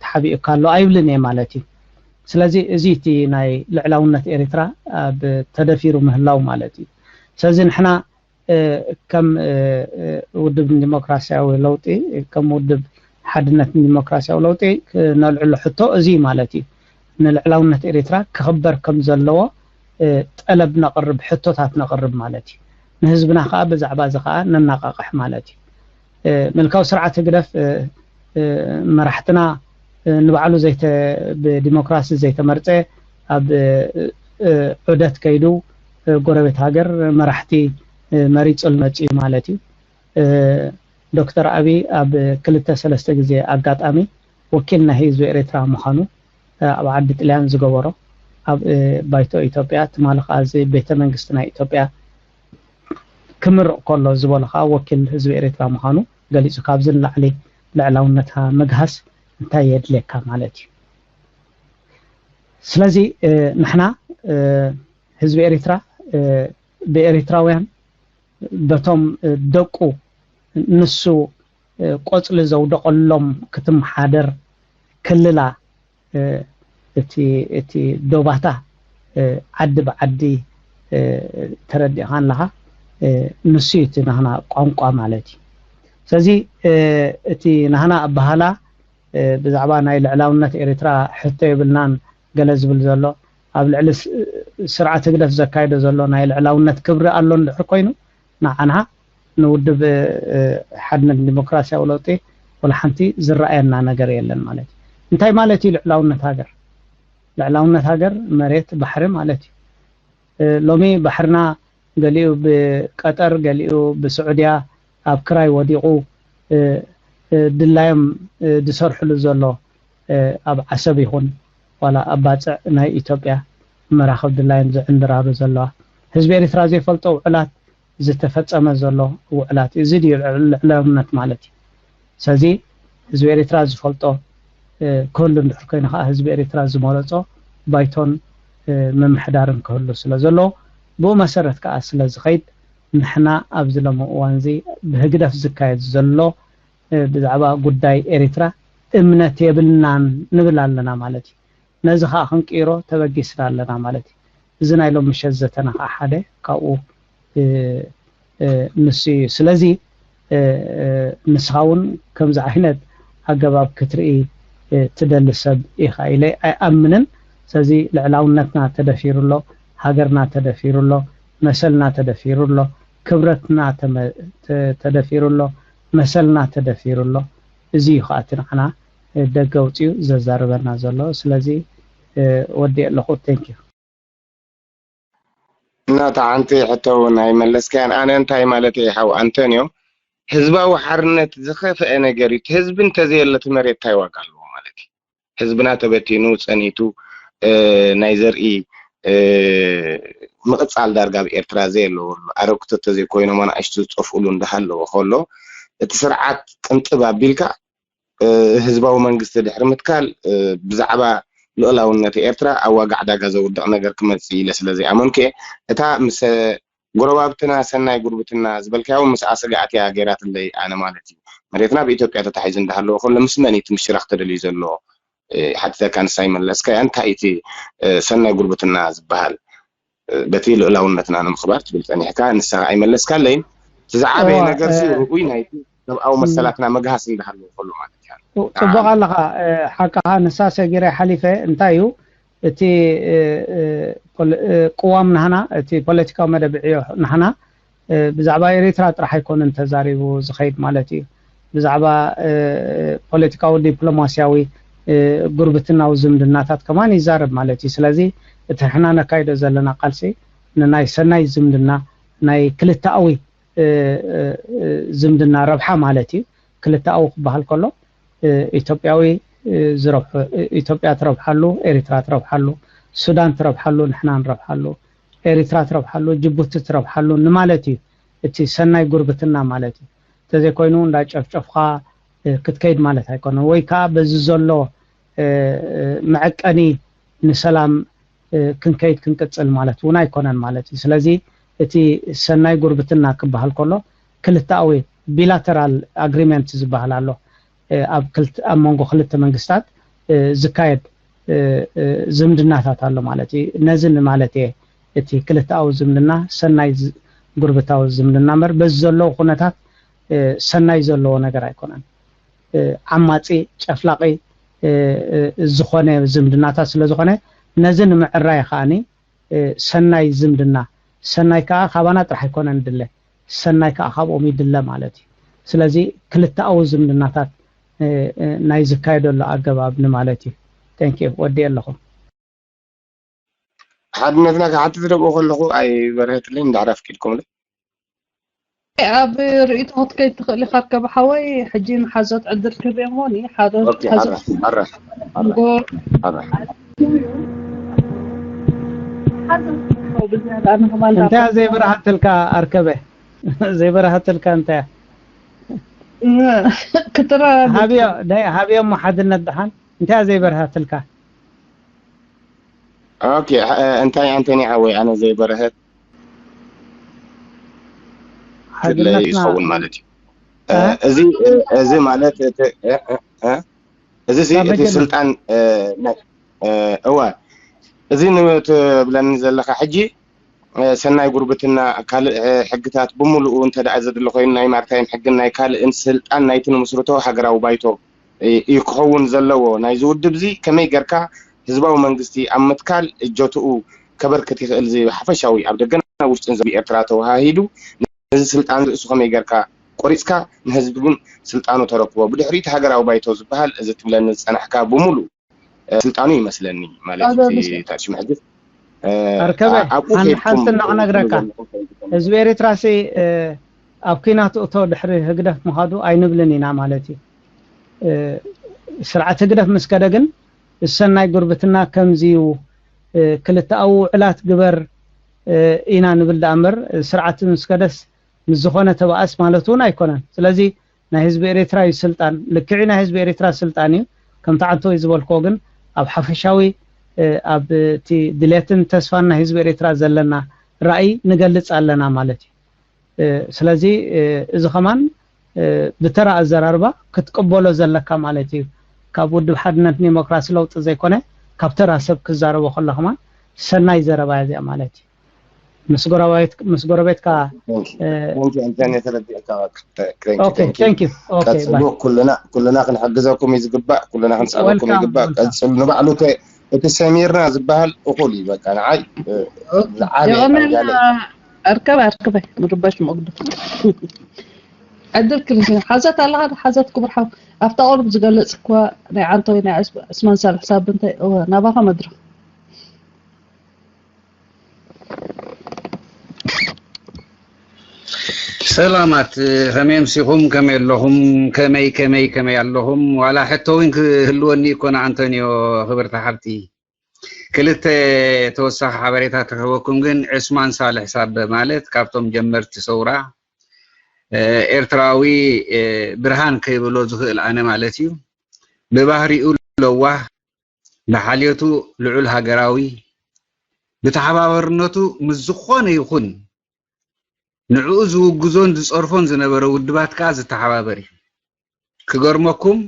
ተሓቢኡካ ኣሎ ኣይብልን እየ ማለት እዩ። ስለዚ እዚ እቲ ናይ ልዕላውነት ኤሪትራ ኣብ ተደፊሩ ምህላው ማለት እዩ። ስለዚ ንሕና ከም ውድብ ንዲሞክራሲያዊ ለውጢ፣ ከም ውድብ ሓድነት ንዲሞክራሲያዊ ለውጢ ክነልዕሎ ሕቶ እዚ ማለት እዩ። ንልዕላውነት ኤሪትራ ክኽበር ከም ዘለዎ ጠለብ ነቕርብ፣ ሕቶታት ነቕርብ ማለት እዩ። ንህዝብና ከዓ ብዛዕባ እዚ ከዓ ነናቃቕሕ ማለት እዩ። ምልካዊ ስርዓት ህግደፍ መራሕትና ንባዕሉ ብዲሞክራሲ ዘይተመርፀ ኣብ ዑደት ከይዱ ጎረቤት ሃገር መራሕቲ መሪፁ ልመፅኡ ማለት እዩ። ዶክተር ኣብይ ኣብ ክልተ ሰለስተ ግዜ ኣጋጣሚ ወኪል ናይ ህዝቢ ኤሪትራ ምዃኑ ኣብ ዓዲ ጥልያን ዝገበሮ ኣብ ባይቶ ኢትዮጵያ ትማሊ ከዓ እዚ ቤተ መንግስቲ ናይ ኢትዮጵያ ክምርቕ ከሎ ዝበሎ ከዓ ወኪል ህዝቢ ኤሪትራ ምዃኑ ገሊፁ። ካብዚ ንላዕሊ ልዕላውነትካ ምግሃስ እንታይ የድልየካ ማለት እዩ። ስለዚ ንሕና ህዝቢ ኤሪትራ ብኤሪትራውያን በቶም ደቁ ንሱ ቆፅሊ ዘውደቐሎም ክትመሓደር ክልላ እቲ ዶባታ ዓዲ ብዓዲ ተረዲእኻ ኣለኻ። ንሱ እዩ እቲ ናህና ቋንቋ ማለት እዩ። ስለዚ እቲ ናህና ኣበሃላ ብዛዕባ ናይ ልዕላውነት ኤሪትራ ሕቶ የብልናን ገለ ዝብል ዘሎ ኣብ ልዕሊ ስርዓት ህግደፍ ዘካይዶ ዘሎ ናይ ልዕላውነት ክብሪ ኣሎ እንድሕር ኮይኑ ንዓና ንውድብ ሓድነት ዲሞክራሲያዊ ለውጢ ወላ ሓንቲ ዝረኣየና ነገር የለን ማለት እዩ። እንታይ ማለት እዩ ልዕላውነት ሃገር? ልዕላውነት ሃገር መሬት ባሕሪ ማለት እዩ። ሎሚ ባሕርና ገሊኡ ብቀጠር ገሊኡ ብስዑድያ ኣብ ክራይ ወዲቑ ድላዮም ዝሰርሕሉ ዘሎ ኣብ ዓሰብ ይኹን ዋላ ኣብ ባፅዕ ናይ ኢትዮጵያ መራኽብ ድላዮም ዝዕንድራሩ ዘለዋ ህዝቢ ኤሪትራ ዘይፈልጦ ውዕላት ዝተፈፀመ ዘሎ ውዕላት እዩ። እዚ ድዩ ልዕላውነት ማለት እዩ። ስለዚ ህዝቢ ኤሪትራ ዝፈልጦ ክህሉ እንድሕር ኮይኑ ከዓ ህዝቢ ኤሪትራ ዝመረፆ ባይቶን ምምሕዳርን ክህሉ ስለ ዘሎ ብኡ መሰረት ከዓ ስለ ዝኸይድ ንሕና ኣብዚ ሎሚ እዋን እዚ ብህግደፍ ዝካየድ ዘሎ ብዛዕባ ጉዳይ ኤሪትራ እምነት የብልናን ንብል ኣለና ማለት እዩ። ነዚ ከዓ ክንቅይሮ ተበጊስና ኣለና ማለት እዩ። እዚ ናይ ሎም ምሸት ዘተና ከዓ ሓደ ካብኡ ንሱ እዩ። ስለዚ ንስኻ እውን ከምዚ ዓይነት ኣገባብ ክትርኢ ትደሊ ሰብ ኢኻ ኢለ ኣይኣምንን። ስለዚ ልዕላውነትና ተደፊሩ ኣሎ፣ ሃገርና ተደፊሩ ኣሎ፣ መሰልና ተደፊሩ ኣሎ፣ ክብረትና ተደፊሩ ኣሎ፣ መሰልና ተደፊሩ ኣሎ። እዚ እዩ ከዓ እቲ ንዓና ደገ ኣውፂኡ ዘዛርበና ዘሎ። ስለዚ ወዲእ ኣለኹ። Thank you። እና እታ ሓንቲ ሕቶ እውን ኣይመለስካያን። ኣነ እንታይ ማለት እየ ሓው ኣንቶንዮ፣ ህዝባዊ ሓርነት ዝኸፍአ ነገር እዩ። እቲ ህዝቢ እንተዘየሎ እቲ መሬት እንታይ ዋጋ ኣለዎ ማለት እዩ? ህዝብና ተበቲኑ ጸኒቱ ናይ ዘርኢ ምቕጻል ዳርጋ ኣብ ኤርትራ ዘየለዎ ኣሎ። ኣረግቶት ተዘይኮይኖም ኣናእሽቱ ዝጠፍኡሉ እንዳሃለወ ከሎ እቲ ስርዓት ቅንጥብ ኣቢልካ ህዝባዊ መንግስቲ ድሕሪ ምትካል ብዛዕባ ልኡላውነት ኤርትራ ኣብ ዋጋ ዕዳጋ ዘውድቕ ነገር ክመጽእ ኢለ ስለ ዘይኣመንኩ እየ። እታ ምስ ጎረባብትና ሰናይ ጉርብትና ዝበልካዮ ምስኣ ስግኣት እያ ገይራትለይ ኣነ ማለት እዩ። መሬትና ብኢትዮጵያ ተታሒዙ እንዳሃለወ ከሎ ምስ መን እዩ እቲ ምሽራኽ ተደልዩ ዘሎ? ሓቲተካ ንሳ ይመለስካ እያ። እንታይ እቲ ሰናይ ጉርብትና ዝበሃል? በቲ ልኡላውነትና ንምኽባር ትብል ጸኒሕካ ንሳ ኣይመለስካለይን። እቲ ዝዓበየ ነገር ሲ ርኡይ ናይቲ ሰብኣዊ መሰላትና መግሃስ እንዳሃለወ ከሎ ማለት እዩ። ጽቡቕ ኣለኻ። ሓቅኻ ንሳ ሰጊረ ሓሊፈ እንታይ እዩ እቲ ቅዋም ናህና እቲ ፖለቲካዊ መደብ ዕዮ ናህና ብዛዕባ ኤሪትራ ጥራሕ ኣይኮነን ተዛሪቡ ዝኸይድ ማለት እዩ። ብዛዕባ ፖለቲካዊ ዲፕሎማሲያዊ ጉርብትናዊ ዝምድናታት ከማን ይዛረብ ማለት እዩ። ስለዚ እቲ ንሕና ነካይዶ ዘለና ቃልሲ ንናይ ሰናይ ዝምድና ናይ ክልተኣዊ ዝምድና ረብሓ ማለት እዩ። ክልተኣዊ ክበሃል ከሎ ኢትዮጵያዊ ኢትዮጵያ ትረብሓሉ፣ ኤሪትራ ትረብሓሉ፣ ሱዳን ትረብሓሉ፣ ንሕና ንረብሓሉ፣ ኤሪትራ ትረብሓሉ፣ ጅቡቲ ትረብሓሉ ንማለት እዩ። እቲ ሰናይ ጉርብትና ማለት እዩ። እንተዘይኮይኑ እንዳ ጨፍጨፍካ ክትከይድ ማለት ኣይኮነን። ወይ ከዓ በዚ ዘሎ መዐቀኒ ንሰላም ክንከይድ ክንቅፅል ማለት እውን ኣይኮነን ማለት እዩ። ስለዚ እቲ ሰናይ ጉርብትና ክበሃል ከሎ ክልተኣዊ bilateral agreement ዝበሃል ኣሎ። ኣብ መንጎ ክልተ መንግስታት ዝካየድ ዝምድናታት ኣሎ ማለት እዩ። ነዚ ንማለት እየ እቲ ክልተኣዊ ዝምድና ሰናይ ጉርብታዊ ዝምድና እምበር በዚ ዘለዎ ኩነታት ሰናይ ዘለዎ ነገር ኣይኮነን። ዓማፂ፣ ጨፍላቂ ዝኾነ ዝምድናታት ስለዝኾነ ነዚ ንምዕራይ ከዓኒ ሰናይ ዝምድና፣ ሰናይ ከዓ ካባና ጥራሕ ኣይኮነን ድለ፣ ሰናይ ከዓ ካብኦም ይድለ ማለት እዩ። ስለዚ ክልተኣዊ ዝምድናታት ናይ ዝካየደሉ ኣገባብ ንማለት እዩ። Thank you። ወዲ ኣለኹ። ሓድነትና ክሓትት ደብኦ ከለኹ ኣይበርሀትለይ እንዳዕራፍ ኪድኩምለ ኣብ ርእይቶ ክትከይድ ትኽእል ኢኻ ኣርከበ ሓወይ። ሕጂ ንሓዞት ዕድል ክህብ እሞ ንሓዞት እንታይ ዘይበረሃትልካ ኣርከበ? ዘይበረሃትልካ እንታይ ክትራ ሃብዮ እሞ ሓድነት ደሓን እንታይ ዘይበረሃትልካ? ኦኬ እንታይ ኣንቶኒ ሓወይ ኣነ ዘይበረሀት ትለይ ዝኸውን ማለት እዩ። እዚ እዚ ማለት እዚ እቲ ስልጣን እወ እዚ ንትብለኒ ዘለካ ሕጂ ሰናይ ጉርብትና ካልእ ሕግታት ብምሉኡ እንተ ደኣ ዘድሊ ኮይኑ ናይ ማርታይም ሕግን ናይ ካልእን ስልጣን ናይቲ ንምስርቶ ሃገራዊ ባይቶ እዩ ክኸውን ዘለዎ። ናይዚ ውድብ እዚ ከመይ ጌርካ ህዝባዊ መንግስቲ ኣብ ምትካል እጀትኡ ከበርክት ይኽእል ዝብል ሓፈሻዊ ኣብ ደገን ኣብ ውሽጥን ዘሎ ኤርትራ ተወሃሂዱ ነዚ ስልጣን ርእሱ ከመይ ጌርካ ቆሪጽካ ንህዝቢ ግን ስልጣኑ ተረክቦ። ብድሕሪኡ እቲ ሃገራዊ ባይቶ ዝበሃል እዚ ትብለኒ ዝጸናሕካ ብምሉእ ስልጣኑ ይመስለኒ ማለት እዩ። ታሽም ሕጂ ኣርከበ ኣንድ ሓንቲ ክነግረካ ህዝቢ ኤርትራ ሲ ኣብ ኪናት እቶ ድሕሪ ህግደፍ ምኻዱ ኣይንብልን ኢና ማለት እዩ። ስርዓት ህግደፍ ምስ ከደ ግን ሰናይ ጉርብትና ከምዚዩ ክልተኣዊ ውዕላት ግበር ኢና ንብል ደኣ እምበር ስርዓት ምስ ከደስ ምስ ዝኾነ ተባእስ ማለት እውን ኣይኮነን። ስለዚ ናይ ህዝቢ ኤርትራ እዩ ስልጣን፣ ልክዕ ናይ ህዝቢ ኤርትራ ስልጣን እዩ። ከምቲ ዓንተወይ ዝበልክዎ ግን ኣብ ሓፈሻዊ ኣብ እቲ ድሌትን ተስፋን ናይ ህዝቢ ኤርትራ ዘለና ራእይ ንገልጽ ኣለና ማለት እዩ። ስለዚ እዚ ከማን ብተራ ኣዘራርባ ክትቅበሎ ዘለካ ማለት እዩ። ካብ ውድብ ሓድነት ዲሞክራሲ ለውጢ ዘይኮነ ካብ ተራ ሰብ ክዛረቦ ከሎ ከማን ሰናይ ዘረባ እያ እዚኣ ማለት እዩ። ምስ ጎረቤትካ ቀፅሉ። ኩልና ኩልና ክንሕግዘኩም እዩ ዝግባእ፣ ኩልና ክንፀበኩም ይግባእ። ቀፅሉ። ንባዕሉ እቲ ሰሚርና ዝበሃል እኹል እዩ። በቃ ንዓይ ዝዓበየ ኣርከበ ኣርከበ ምርባሽ መቕዱ ዕድል ክልስን ሓዘት ኣለኻ ሓዘት ክቡር ሓው ኣብታ ቁሩብ ዝገለፅ እኳ ናይ ዓንተወይ ናይ ዕስማን ሳልሕ ሳብ እንታይ ናባኻ መድረኽ ሰላማት ከመይ ኣምሲኹም ከመይ ኣለኹም ከመይ ከመይ ከመይ ኣለኹም ዋላ ሕቶ እውን ክህልወኒ እኮ ንዓንቶንዮ ክብርቲ ሓብቲ ክልተ ተወሳኺ ሓበሬታ ክህበኩም ግን ዕስማን ሳልሕ ሳበ ማለት ካብቶም ጀመርቲ ሰውራ ኤርትራዊ ብርሃን ከይብሎ ዝኽእል ኣነ ማለት እዩ ብባህሪኡ ለዋህ ብሓልዮቱ ልዑል ሃገራዊ ብተሓባበርነቱ ምስ ዝኾነ ይኹን ንዕኡ ዝውግዞን ዝጸርፎን ዝነበረ ውድባት ከኣ ዝተሓባበር እዩ። ክገርመኩም